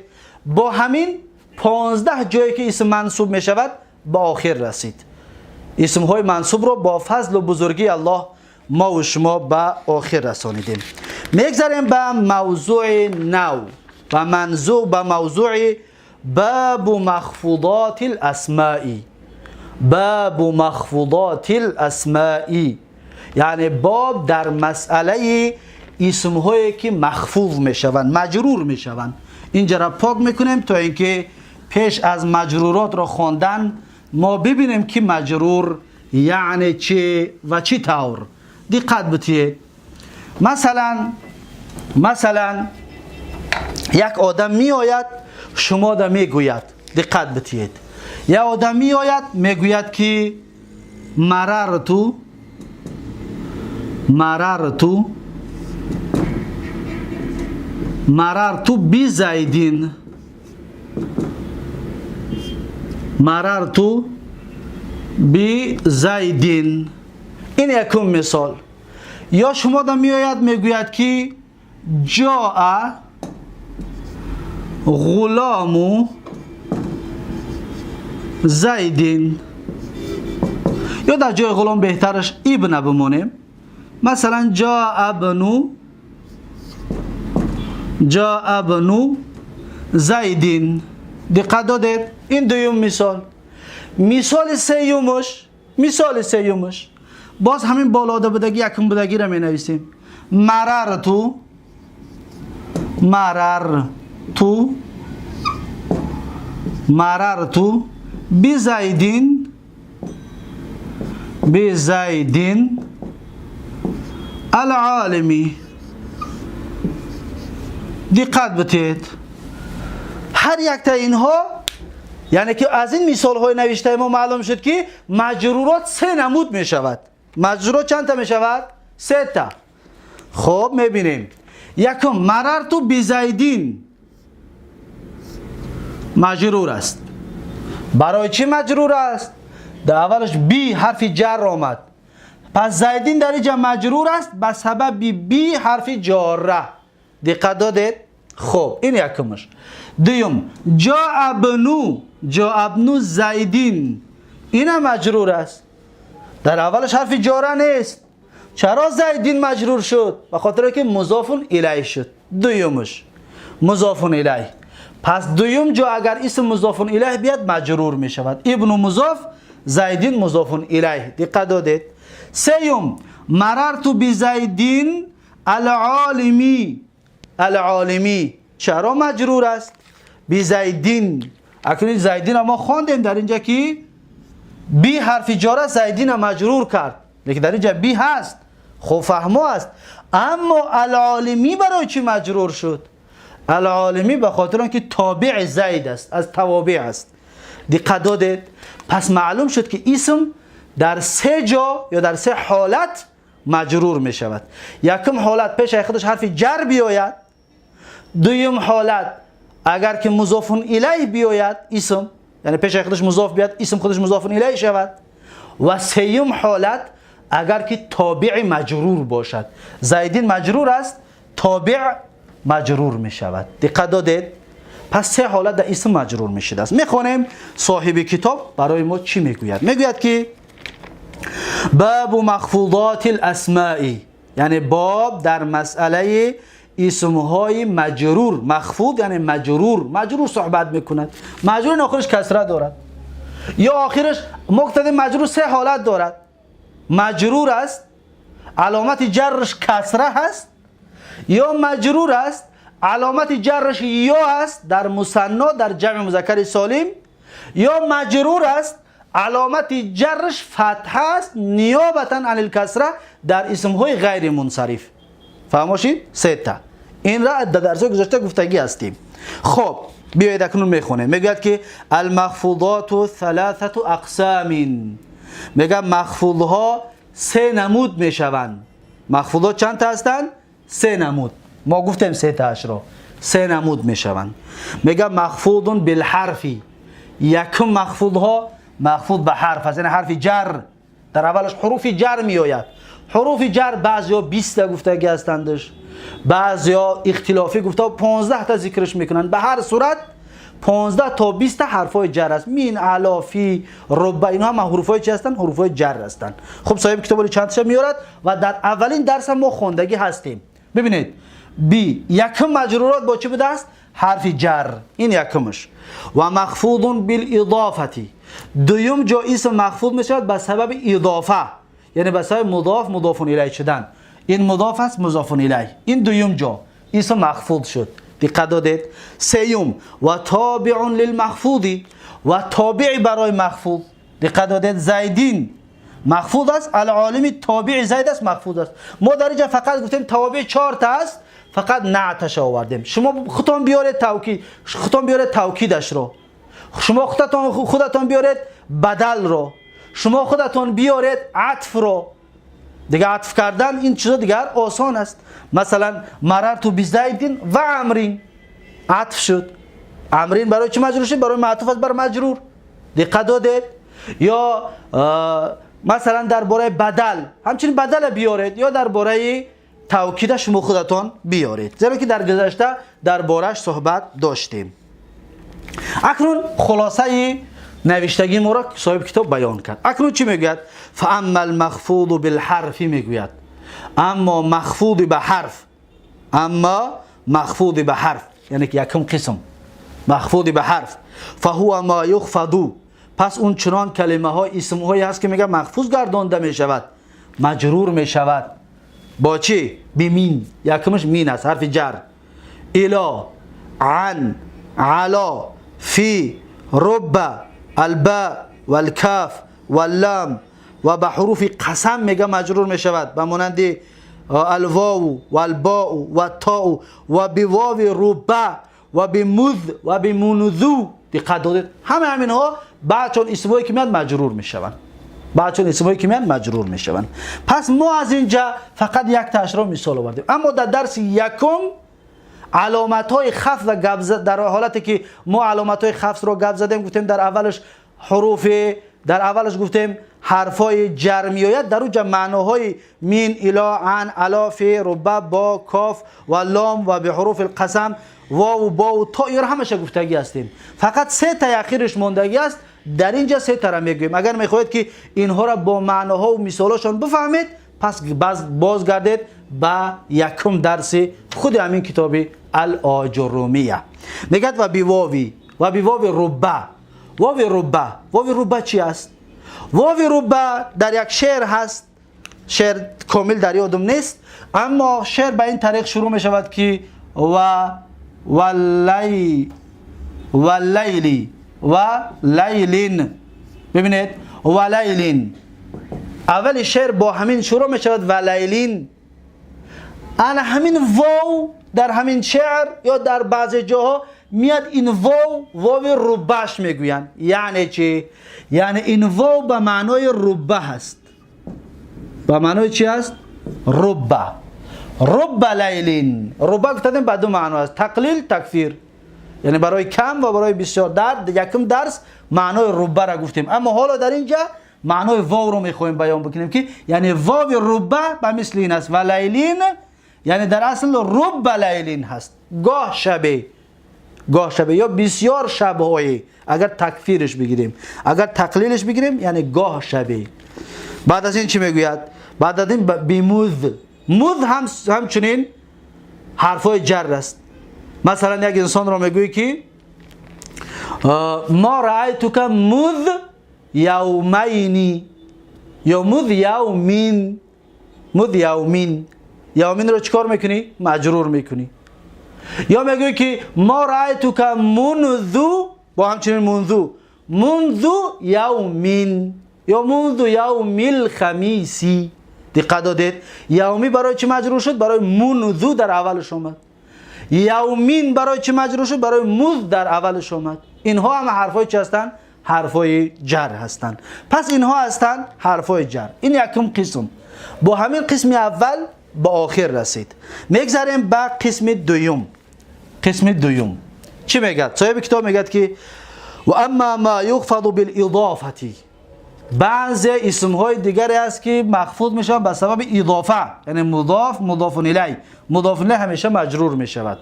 A: با همین 15 جایی که اسم منصوب می شود به آخر رسید. اسم های منصوب را با فضل و بزرگی الله ما و شما به آخر رسانیدیم. میگذریم به موضوع نو و منظور به موضوع باب مخفوضات الاسماء. باب مخفوضات الاسماء یعنی باب در مسئله اسم هایی که مخفوض میشوند، مجرور میشوند. اینجا را پاک میکنیم تا اینکه پیش از مجرورات را خواندن ما ببینیم که مجرور یعنی چه و چی طور. دقت بتید. مثلا یک آدم می آید شما دا می گوید، دقت بتید، یک آدم می آید می گوید که مررتو، مررتو، مررتو بزیدین، مررتو بزیدین. این یکم مثال. یا شما دا می آید می گوید که جاء غلام زیدین، یا در جای غلام بهترش ابن بمانیم. مثلا جاء ابن، جاء ابن زیدین. دقت دادید؟ این دوم مثال. مثال سیومش، مثال سیومش باز همین بالا بودگی یکم بودگی را می نویسیم. مررتو، مررتو، مررتو بزیدین، بزیدین العالمی. دقت بتید. هر یک تا اینها، یعنی که از این مثال های نوشته ما معلوم شد که مجرورات سه نمود می شود. مجرورات چند تا می شود؟ سه تا. خب میبینیم. یکم مررتو بزیدین مجرور است. برای چی مجرور است؟ در اولش بی حرف جر آمد، پس زیدین در اینجا مجرور است به سبب بی حرف جاره. دقت دادید؟ خب این یکمش. دوم جاء ابنو، جاء ابنو زیدین، این مجرور است، در اولش حرف جاره نیست. چرا زیدین مجرور شد؟ به خاطر که مضاف الیه شد. دویمش مضاف الیه. پس دویم جا اگر اسم مضاف الیه بیاد مجرور می شود. ابن مضاف، زیدین مضاف الیه. دقت دادید؟ سیوم مررت بزیدین العالمی. العالمی چرا مجرور است؟ بزیدین. اکنون زیدین ما خواندیم در اینجا که بی حرف جاره زیدین مجرور کرد، لیکن در اینجا بی هست، خب فهمو است. اما العالمی برای چی مجرور شد؟ العالمی به خاطر آنکه تابع زید است، از توابع است. دقت دادید؟ پس معلوم شد که اسم در سه جا یا در سه حالت مجرور می شود. یکم حالت پیش خودش حرف جر بیاید، دویم حالت اگر که مضاف الیه بیاید اسم، یعنی پیش خودش مضاف بیاد اسم خودش مضاف الیه شود، و سیوم حالت اگر که تابع مجرور باشد. زیدین مجرور است، تابع مجرور می شود. دقت دادید؟ پس سه حالت در اسم مجرور می شده است. میخوانیم صاحب کتاب برای ما چی میگوید. میگوید که باب مخفوضات الاسماء، یعنی باب در مسئله اسمهای مجرور. مخفوض یعنی مجرور، مجرور صحبت میکند. مجرور آخرش کسره دارد یا آخرش مقتضی مجرور سه حالت دارد. مجرور است، علامت جرش کسره هست، یا مجرور است علامت جرش یا است در مثنا در جمع مذکر سالم، یا مجرور است علامت جرش فتحه است نیابتا عن الکسره در اسمهای غیر منصرف. فهموشید؟ سه تا این را در درس گذشته گفتگی هستیم. خب بیایید اکنون میخونه. میگوید که المخفوضات ثلاثه اقسام. میگه مخفوضها سه نمود میشوند. مخفوضات چند تا هستند؟ سه نمود. ما گفتیم سه تاش رو سه نمود میشوند. میگه مخفوض بالحرف. یکم مخفوضها مخفوض به حرف است، یعنی حرف جر در اولش حروف جر میآید. حروف جر بعضیا 20 تا گفتگی هستندش، بعضیا اختلافی گفته 15 تا ذکرش میکنن. به هر صورت 15 تا 20 تا حرفای جر است. مین، علا، فی، رب، اینها هم حروفای چی هستند؟ حروفای جر هستند. خب صاحب کتاب چند تا میارد و در اولین درس هم ما خوندگی هستیم. ببینید بی یکم مجرورات با چی بوده است؟ حرف جر، این یکمش. و مخفوض بالاضافه. دویم جا اسم مخفوض میشود به سبب اضافه، یعنی به سبب مضاف مضاف الیه شدن. این مضاف است مضاف الیه. این دویم جا اسم مخفوض شد. دقت دادید؟ سیوم و تابع للمخفوض، و تابع برای مخفوض. دقت دادید؟ زیدین مخفوض است، العالمی تابع زید است، مخفوض است. ما در اینجا فقط گفتیم توابع 4 تا است، فقط نعتش آوردیم. شما خودتون بیارید توکید، خودتون بیارید توکیدش رو، شما خودتون بیارید بدل رو، شما خودتون بیارید عطف رو. دیگه عطف کردن این چیزا دیگر آسان است. مثلا مررت بزیدین و عمرین عطف شد. عمرین برای چی مجرور شد؟ برای معطوف است بر مجرور. دقت دادید؟ یا مثلا درباره بدل همچنین بدل بیارید، یا درباره توکید شما خودتون بیارید، زیرا که در گذشته دربارش صحبت داشتیم. اکنون خلاصه نوشتگی ما را صاحب کتاب بیان کرد. اکنون چی میگوید؟ فاما المخفوض بالحرف میگوید. اما مخفوض به حرف، اما مخفوض به حرف یعنی که یکم قسم مخفوض به حرف، فهو ما یخفض. پس اون چنان کلمه ها اسم هایی هست که میگه مخفوض گردانده میشود، مجرور میشود با چی؟ بمین. یکمش مین است، حرف جر. الی، عن، علا، فی، رب، الباء والکاف واللام و به حروف قسم میگه مجرور میشود، به مانند الواو والباء والتاء و بواو رب و بمذ و بمنذو. دقت دادید؟ همه همینها بعد چون اسمایی که میاد مجرور میشوند، بعد چون اسمایی که میاد مجرور میشوند. پس ما از اینجا فقط یک تاش را مثال آوردیم. اما در درس یکم علامت های خفض و گپ در حالتی که ما علامت های خفض رو گپ زدیم، گفتیم در اولش حروف، در اولش گفتیم حرفای جر میآید، در اونجا معناهای مین، الی، عن، علا، فی، رب، با، کاف و لام و به حروف القسم، واو و با و تا، اینا همش گفتگی هستیم. فقط سه تا اخیرش ماندگی است. در اینجا سه تا را میگوییم. اگر میخواهید که اینها را با معناها و مثالاشون بفهمید، Пас бозгардед ба якум дарси худи ҳамин китоби Ал-Оҷурумия. Мегӯяд: ва бивови, ва бивови рубба. Вови рубба, вови рубба чи аст? Вови рубба дар як шеър ҳаст. Шеър комил дар ёдам нест, аммо шеър ба ин тариқ шурӯъ мешавад, ки ва валлай валлайли ва лайлин. Бибинед, ва лайлин, аввали шеър бо ҳамин шурӯъ мешавад: ва лайлин. Ана ҳамин вов дар ҳамин шеър ё дар баъзе ҷоҳо миёд, ин вов вови руббаш мегӯянд. Яъне чӣ? Яъне ин вов ба маънои рубба ҳаст. Ба маънои чӣ аст? Рубба. Рубба лайлин. Рубба гуфтадем, ба ду маъно аст: тақлил, такфир, яъне барои кам ва барои бисёр. Дар якум дарс маънои руббаро гуфтем, аммо ҳоло дар ин ҷа маънои вовро мехоҳем баён бикунем, ки яъне вови рубба ба мисли ин аст: ва лайлин, яъне дар асл рубба лайлин ҳаст, гоҳ шабе, гоҳ шабе ё бисёр шабҳое, агар такфирш бигирем. Агар тақлилш бигирем, яъне гоҳ шабе. Баъд аз ин чӣ мегӯяд? Баъд аз ин бимуз. Муз ҳам ҳамчунин ҳарфҳои ҷар аст. Масалан, як инсонро мегӯӣ, ки ма раайтука муз явмайни ё муз явмин. Муз явмин, явминро чӣ кор мекунӣ? Маҷрур мекунӣ. Ё мегӯӣ, ки ма раайтука мунзу, бо ҳамчунин мунзу, мунзу явмин ё мунзу явмил хамиси. Диққат додед? Явми барои чӣ маҷрур шуд? Барои мунзу дар аввалаш омад. Явмин барои чӣ маҷрур шуд? Барои муз дар аввалаш омад. Инҳо ҳама ҳарфҳои чӣ ҳастанд? Ҳарфҳои ҷар ҳастанд. Пас инҳо ҳастанд ҳарфҳои ҷар. Ин якум қисм. Бо ҳамин қисми аввал ба охир расид. Мегзарем ба қисми дуюм. Қисми дуюм чӣ мегӯяд? Соҳиби китоб мегӯяд, ки ва амма ма юхфаду билидофати. Баъзе исмҳои дигаре аст, ки махфуз мешаванд ба сабаби идофа, яъне мудоф, мудофун илай. Мудофун илай ҳамеша маҷрур мешавад,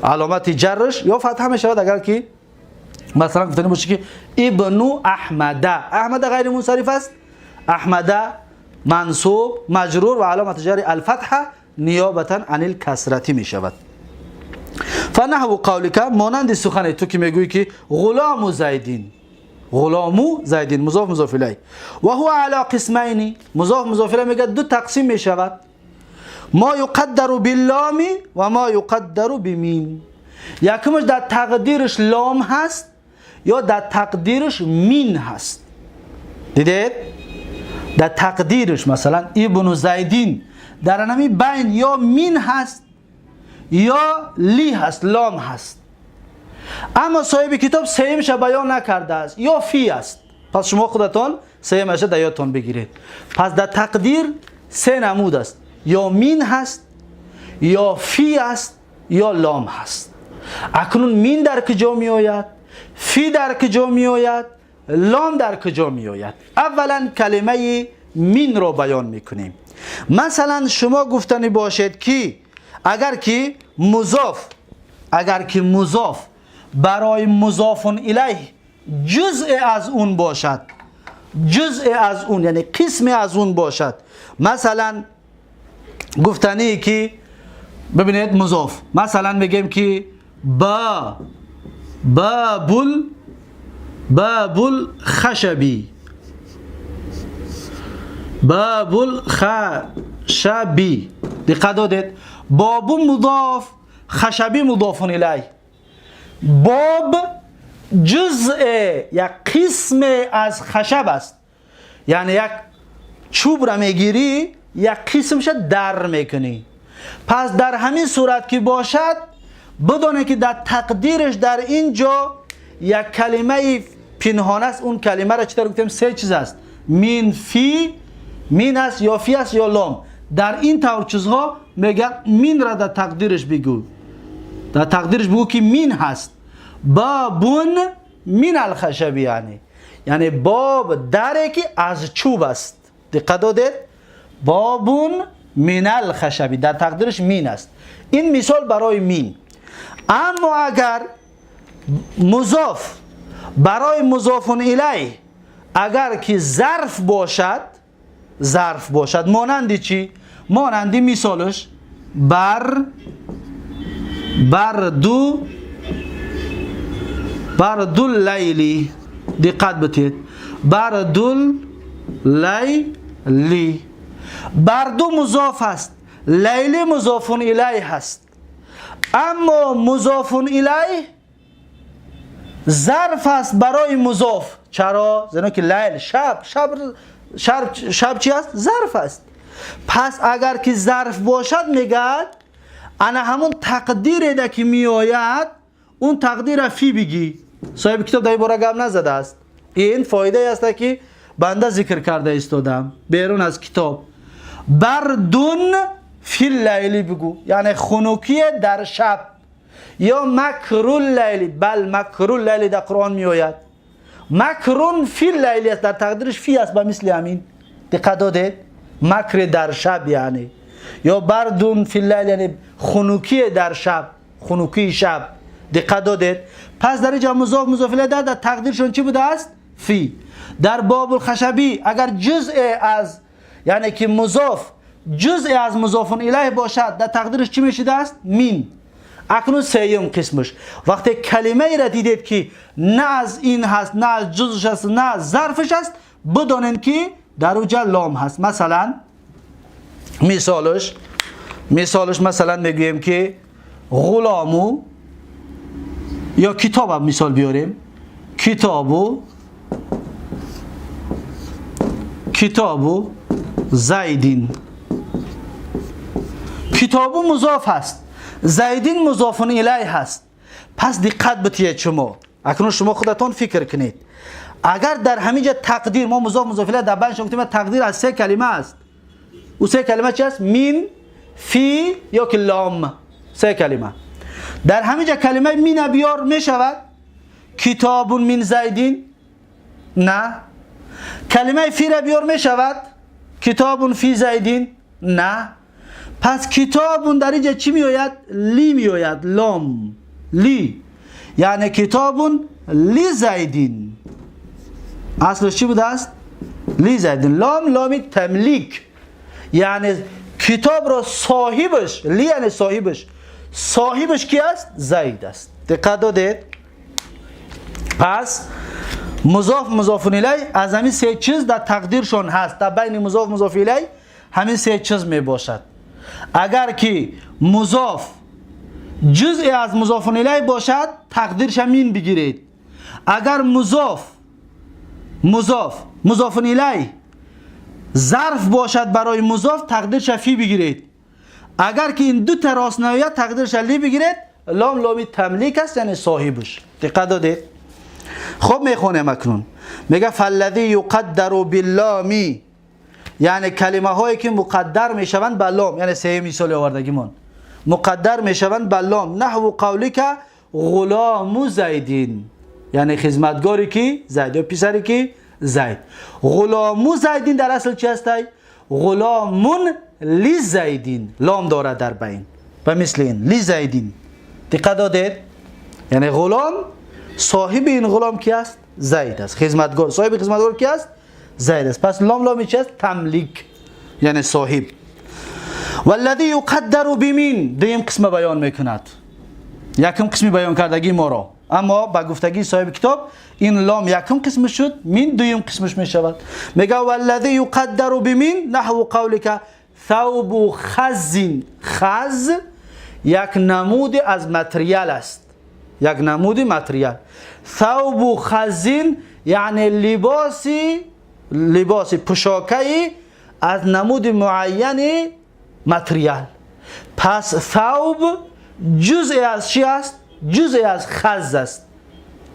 A: аломати ҷаррш ё фатҳа мешавад. Агар ки масалан гуфтани бошӣ, ки ибну Аҳмада, Аҳмада ғайри мунсариф аст, Аҳмада мансуб, маҷрур ва аломати ҷарри алфатҳа ниёбатан анил касрати мешавад. Фанаҳву қавлика, монанди сухане ту, ки мегӯӣ, ки ғулому Зайдин. Ғулому Зайдин, музоф, музоф илай. Ва ҳува ала қисмайни. Музоф, музоф илай, мегӯяд, ду тақсим мешавад: ма юқаддару билломи ва ма юқаддару бимин. Якумаш дар тақдираш лом ҳаст ё дар тақдираш мин ҳаст. Дидед, дар тақдираш, масалан, ибну Зайдин, дар анами байн ё мин ҳаст, ё ли ҳаст, лом ҳаст. Аммо соҳиби китоб сеюмша баён накардааст, ё фи аст. Пас шумо худатон сеюмаша дар ёдтон бигиред. Пас дар тақдир се намуд аст: ё мин ҳаст, ё фи аст, ё лом ҳаст. Акнун мин дар куҷо меояд, фи дар куҷо меояд, лом дар куҷо меояд? Аввалан калимаи минро баён мекунем. Масалан, шумо гуфтанӣ бошед, ки агар ки музоф, агар ки музоф барои музофун илайҳ ҷузъе аз он бошад, ҷузъе аз он, яъне қисме аз он бошад. Масалан, гуфтание, ки бибинед, музоф, масалан, мегӯем, ки ба бабул, бабул хашаби, бабул хашаби. Диққат додед? Бобу мудоф, хашаби мудофун илай. Боб ҷузъе, як қисме аз хашаб аст, яъне як чӯбра мегирӣ, як қисмша дар мекунӣ. Пас дар ҳамин сурат ки бошад, бидонед, ки дар тақдираш дар ин ҷо як калимаи пинҳон аст. Он калимаро чӣ тавр гуфтем? Се чиз аст: мин, фи, мин аст ё фи аст, ё лом. Дар ин тавр чизҳо мегӯяд, минра дар тақдираш бигӯ, дар тақдираш бигӯ, ки мин ҳаст. Бабун мин алхашаби, яъне боб, даре ки аз чӯб аст. Диққат додед? Бобун минал хашаби, дар тақдираш мин аст. Ин мисол барои мин. Аммо агар музоф барои музофун илай агар ки зарф бошад. ظرف باشد. مانند چی؟ مانند مثالش بر، بردو، برد اللیلی. دقت بتید، برد اللیلی، بردو مضاف است، لیلی مضاف الیه است، اما مضاف الیه ظرف است برای مضاف. چرا؟ زیرا که لیل شب، شب شب شب چی است؟ ظرف است. پس اگر که ظرف باشد میگد انا همون تقدیر ده که میآید اون تقدیر فی بگی. صاحب کتاب در این باره گپ نزده است. این فایده است که بنده ذکر کرده ایستادم بیرون از کتاب. بردون فی اللیل بگو، یعنی خنکی در شب، یا مکر اللیل، بل مکر اللیل در قرآن میآید. مکرون فی اللیل است، در تقدیرش فی است، به مثل همین. دقت دادید؟ مکر در شب یعنی، یا بردون فی اللیل یعنی خنکی در شب، خنکی شب. دقت دادید؟ پس در اینجا مضاف مضاف الیه در تقدیرشون چی بوده است؟ فی. در باب الخشبی اگر جزء از، یعنی که مضاف جزء از مضاف الیه باشد، در تقدیرش چی میشده است؟ مین. اکنون سیوم قسمش، وقتی کلمه ای را دیدید که نه از این هست، نه از جزش هست، نه از ظرفش هست، بدانید که در اوجا لام هست. مثلا مثالش مثلا میگوییم که غلامو، یا کتاب هم مثال بیاریم، کتابو، کتابو زیدین. کتابو مضاف هست، زیدین مضاف الیه هست. پس دقت بتید شما، اکنون شما خودتان فکر کنید، اگر در همینجا تقدیر ما مضاف مضاف الیه در بینش گفتیم تقدیر از سه کلمه است. او سه کلمه چی است؟ مین، فی یا که لام، سه کلمه. در همینجا کلمه مین بیار می شود کتاب من زیدین؟ نه. کلمه فی را بیار می شود کتاب فی زیدین؟ نه. پس کتاب در اینجا چی می آید؟ لی می آید، لام لی، یعنی کتاب لی زیدین. اصلش چی بوده است؟ لی زیدین. لام، لامی تملیک، یعنی کتاب را صاحبش، لی یعنی صاحبش، صاحبش کی است؟ زید است. دقت دادید؟ پس مضاف مضاف الیه از همین سه چیز در تقدیرشون هست. در بین مضاف مضاف الیه همین سه چیز می باشد. اگر که مضاف جزء از مضاف الیه باشد تقدیرش مین بگیرید. اگر مضاف مضاف مضاف الیه ظرف باشد برای مضاف تقدیرش فی بگیرید. اگر که این دو تا راست نیاید تقدیرش لی بگیرید. لام لامی تملیک است، یعنی صاحبش. دقت دادید؟ خب میخونیم اکنون. میگه فالذی یقدر باللام، یعنی کلمه هایی که مقدر میشوند به لام، یعنی سه مثال آوردگیمون مقدر میشوند به لام. نحو قولک غلام زیدین، یعنی خدمتگاری که زید یا پسری که زید. غلام زیدین در اصل چی است؟ غلامون لی زیدین، لام داره در بین، به مثل این لی زیدین. دقت دادید؟ یعنی غلام، صاحب این غلام کی است؟ زید است. خدمتگار، صاحب خدمتگار کی است؟ زید است. پس لام لامی چی است؟ تملیک، یعنی صاحب. والذی یقدر بمین، دویم قسم بیان میکند. یکم قسمی بیان کردگی ما را، اما با گفتگی صاحب کتاب این لام یکم قسم شد، مین دویم قسمش می شود. میگه والذی یقدر بمین نحو قولک ثوب خز. خز یک نمود از متریال است، یک نمود متریال. ثوب خزین یعنی لباسی، لباس پوشاکی از نمود معین متریال. پس ثوب جزء از چی است؟ جزء از خز است.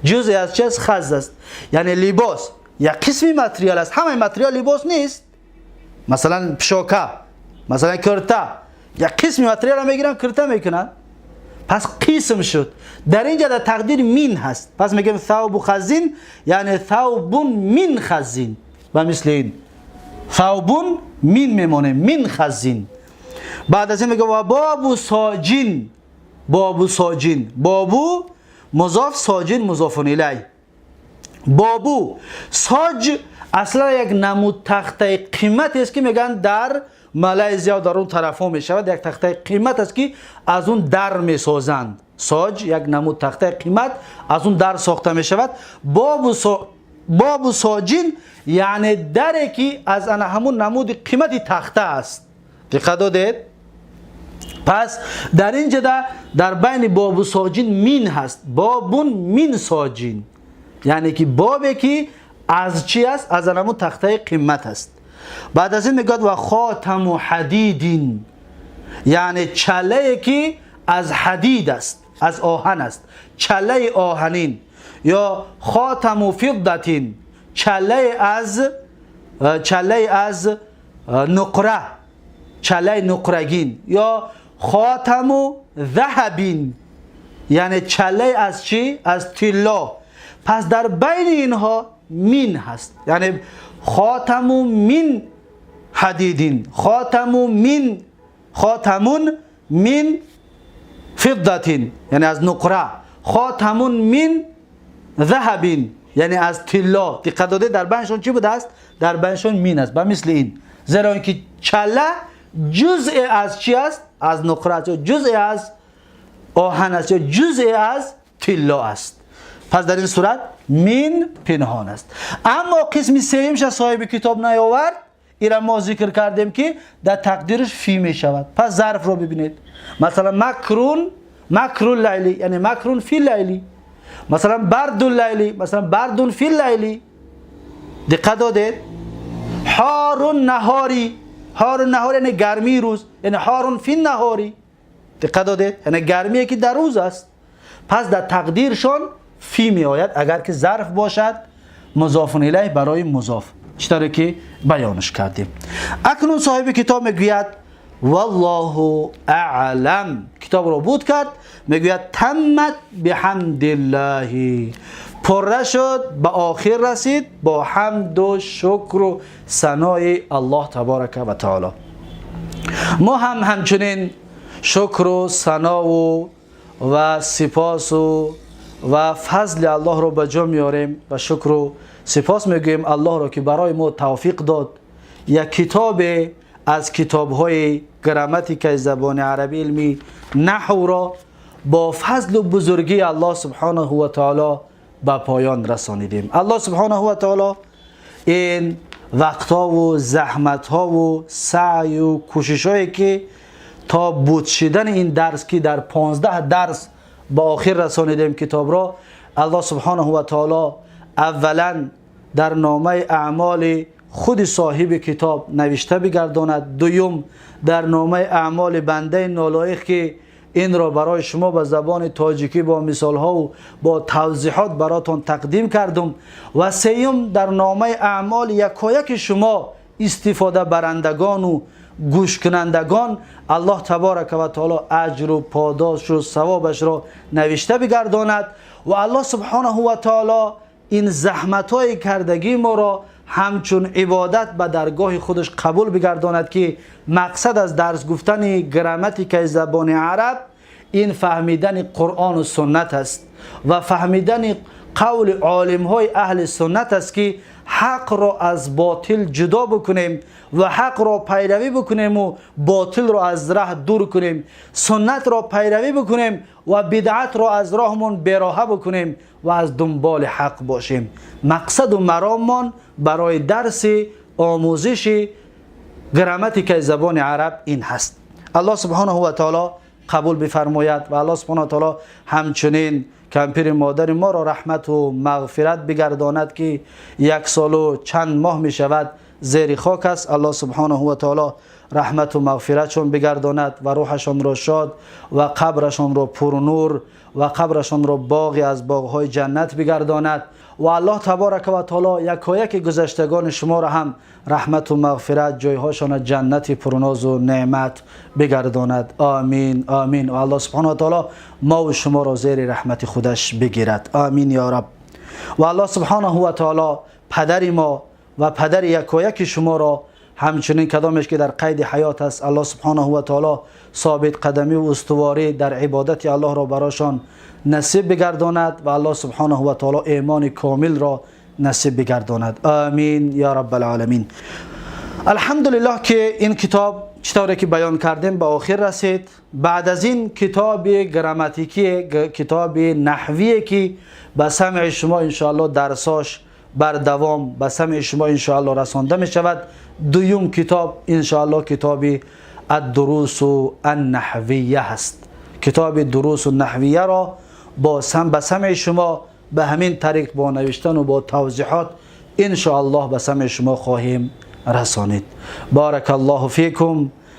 A: جزء از چی است؟ خز است. یعنی لباس یک قسمی متریال است. همه متریال لباس نیست. مثلا پوشاکه، مثلا کرته، یک قسمی متریال میگیرن کرته میکنن. پس قسم شد. در اینجا در تقدیر مین هست. پس میگیم ثوب خزین یعنی ثوب من خزین، و مثل این ثوب من میمونه، من خزین. بعد از این میگه و باب ساجین. باب ساجین، بابو مضاف، ساجین مضاف الیه. Бобу соҷ аслан як намуд тахтаи қимат аст, ки мегӯянд дар Малайзия, дар он тарафҳо мешавад. Як тахтаи қимат аст, ки аз он дар месозанд. Соҷ як намуд тахтаи қимат, аз он дар сохта мешавад. Бобу соҷин, яъне даре, ки аз ана ҳамун намуди қимати тахта аст. Диққат додед? Пас дар ин ҷода дар байни бобу соҷин мин ҳаст. Бобун мин соҷин, яъне ки бобе, ки аз чӣ аст? Аз ана ҳамун тахтаи қимат аст. Баъд аз ин мегӯяд: ва хотаму ҳадидин, яъне чалае, ки аз ҳадид аст, аз оҳан аст, чалаи оҳанин. Ё хотаму фиддатин, чалаи аз нуқра, чалаи нуқрагин. Ё хотаму заҳабин, яъне чалаи аз чӣ? Аз тилло. Пас дар байни инҳо мин ҳаст, яъне хотаму мин ҳадидин, хотамун мин фиддатин, яъне аз нуқра, хотамун мин заҳабин, яъне аз тилло. Диққат додед, дар байнашон чӣ будааст? Дар байнашон мин аст. Ба мисли ин, зеро ин ки чала ҷузъе аз чӣ аст? Аз нуқра аст, ё ҷузъе аз оҳан аст, ё ҷузъе аз тилло аст. Пас дар ин сурат мин пинҳон аст. Аммо қисми сеюмша соҳиби китоб наёвард. Ира мо зикр кардем, ки дар тақдираш фи мешавад. Пас зарфро бибинед. Масалан, макрун, макру лайли, яъне макрун фи лайли. Масалан, барду лайли, масалан, бардун фи лайли. Диққат додед? Ҳорун наҳори, ҳорун наҳори, яъне гармии рӯз, яъне ҳорун фи наҳори. Диққат додед? Яъне гармие, ки дар рӯз аст. Пас дар тақдиршон фи меояд, агар ки зарф бошад, музофун илайҳ барои музоф, чӣ тавре ки баёнш кардем. Акнун соҳиби китоб мегӯяд: валлоҳу аълам. Китобро буд кард, мегӯяд: таммат биҳамдиллаҳи, пурра шуд, ба охир расид бо ҳамду шукру санои Аллоҳ таборака ва таоло. Мо ҳам ҳамчунин шукру санову ва сипосу ва фазли Аллоҳро ба ҷо меорем ва шукру сипос мегӯем Аллоҳро, ки барои мо тавфиқ дод, як китобе аз китобҳои грамматикаи забони арабӣ, илми наҳвро бо фазлу бузургии Аллоҳ субҳонаҳу ва таоло ба поён расонидем. Аллоҳ субҳонаҳу ва таоло ин вақтҳову заҳматҳову саъю кӯшишҳое, ки то буд шидани ин дарс, ки дар 15 дарс ба охир расонидем китобро, Аллоҳ субҳонаҳу ва таоло аввалан дар номаи аъмоли худи соҳиби китоб навишта бигардонад, дуюм, дар номаи аъмоли бандаи нолоиқ, ки инро барои шумо ба забони тоҷикӣ бо мисолҳову бо тавзиҳот баротон тақдим кардум, ва сеюм, дар номаи аъмоли якояки шумо истифодабарандагону гӯшкунандагон Аллоҳ таборака ва таоло аҷру подошу савобашро навишта бигардонад. Ва Аллоҳ субҳонаҳу ва таоло ин заҳматҳои кардагии моро ҳамчун ибодат ба даргоҳи худаш қабул бигардонад, ки мақсад аз дарс гуфтани грамматикаи забони араб ин фаҳмидани Қуръону суннат аст ва фаҳмидани қавли олимҳои аҳли суннат аст, ки ҳақро аз ботил ҷудо бикунем ва ҳақро пайравӣ бикунему ботилро аз раҳ дур кунем, суннатро пайравӣ бикунем ва бидъатро аз роҳмон бероҳа бикунем ва аз дунболи ҳақ бошем. Мақсаду мароммон барои дарси омӯзиши грамматикаи забони араб ин ҳаст. Аллоҳ субҳонаҳу ва таоло қабул бифармояд. Ва Аллоҳ субҳонаҳу ва таоло ҳамчунин кампири модари моро раҳмату мағфират бигардонад, ки як солу чанд моҳ мешавад, зери хок аст. Аллоҳ субҳонаҳу ва таоло раҳмату мағфиратшон бигардонад ва рӯҳашонро шод ва қабрашонро пурнур ва қабрашонро боғе аз боғҳои ҷаннат бигардонад. Ва Аллоҳ таборака ва таоло якояки гузаштагони шуморо ҳам раҳмату мағфират, ҷойҳошона ҷаннати пурнозу неъмат бигардонад. Омин, омин. Ва Аллоҳ субҳона ва таоло мову шуморо зери раҳмати худаш бигирад. Омин ё раб. Ва Аллоҳ субҳонаҳу ва таоло падари мо ва падари якояки шуморо ҳамчунин, кадомеш ки дар қайди ҳаёт аст, Аллоҳ субҳонаҳу ва таоло собитқадамӣ ва устуворӣ дар ибодати Аллоҳро барошон насиб бигардонад. Ва Аллоҳ субҳонаҳу ва таоло имони комилро насиб бигардонад. Амин я рабб алъаламин. Алҳамдулиллоҳ, ки ин китоб, чӣ тавре ки баён кардем, ба охир расид. Баъд аз ин китоби грамматикӣ, китоби наҳвие, ки ба самъи шумо иншоалло дарсош бар давом ба самъи шумо иншоалло расонда мешавад, дуюм китоб иншоалло китоби ад-дурусу ан-наҳвия ҳаст. Китоби дурусу наҳвияро бо ба самъи шумо ба ҳамин тариқ, бо навиштану бо тавзиҳот, иншоаллоҳ, ба самъи шумо хоҳем расонид. Барака Аллоҳу фикум.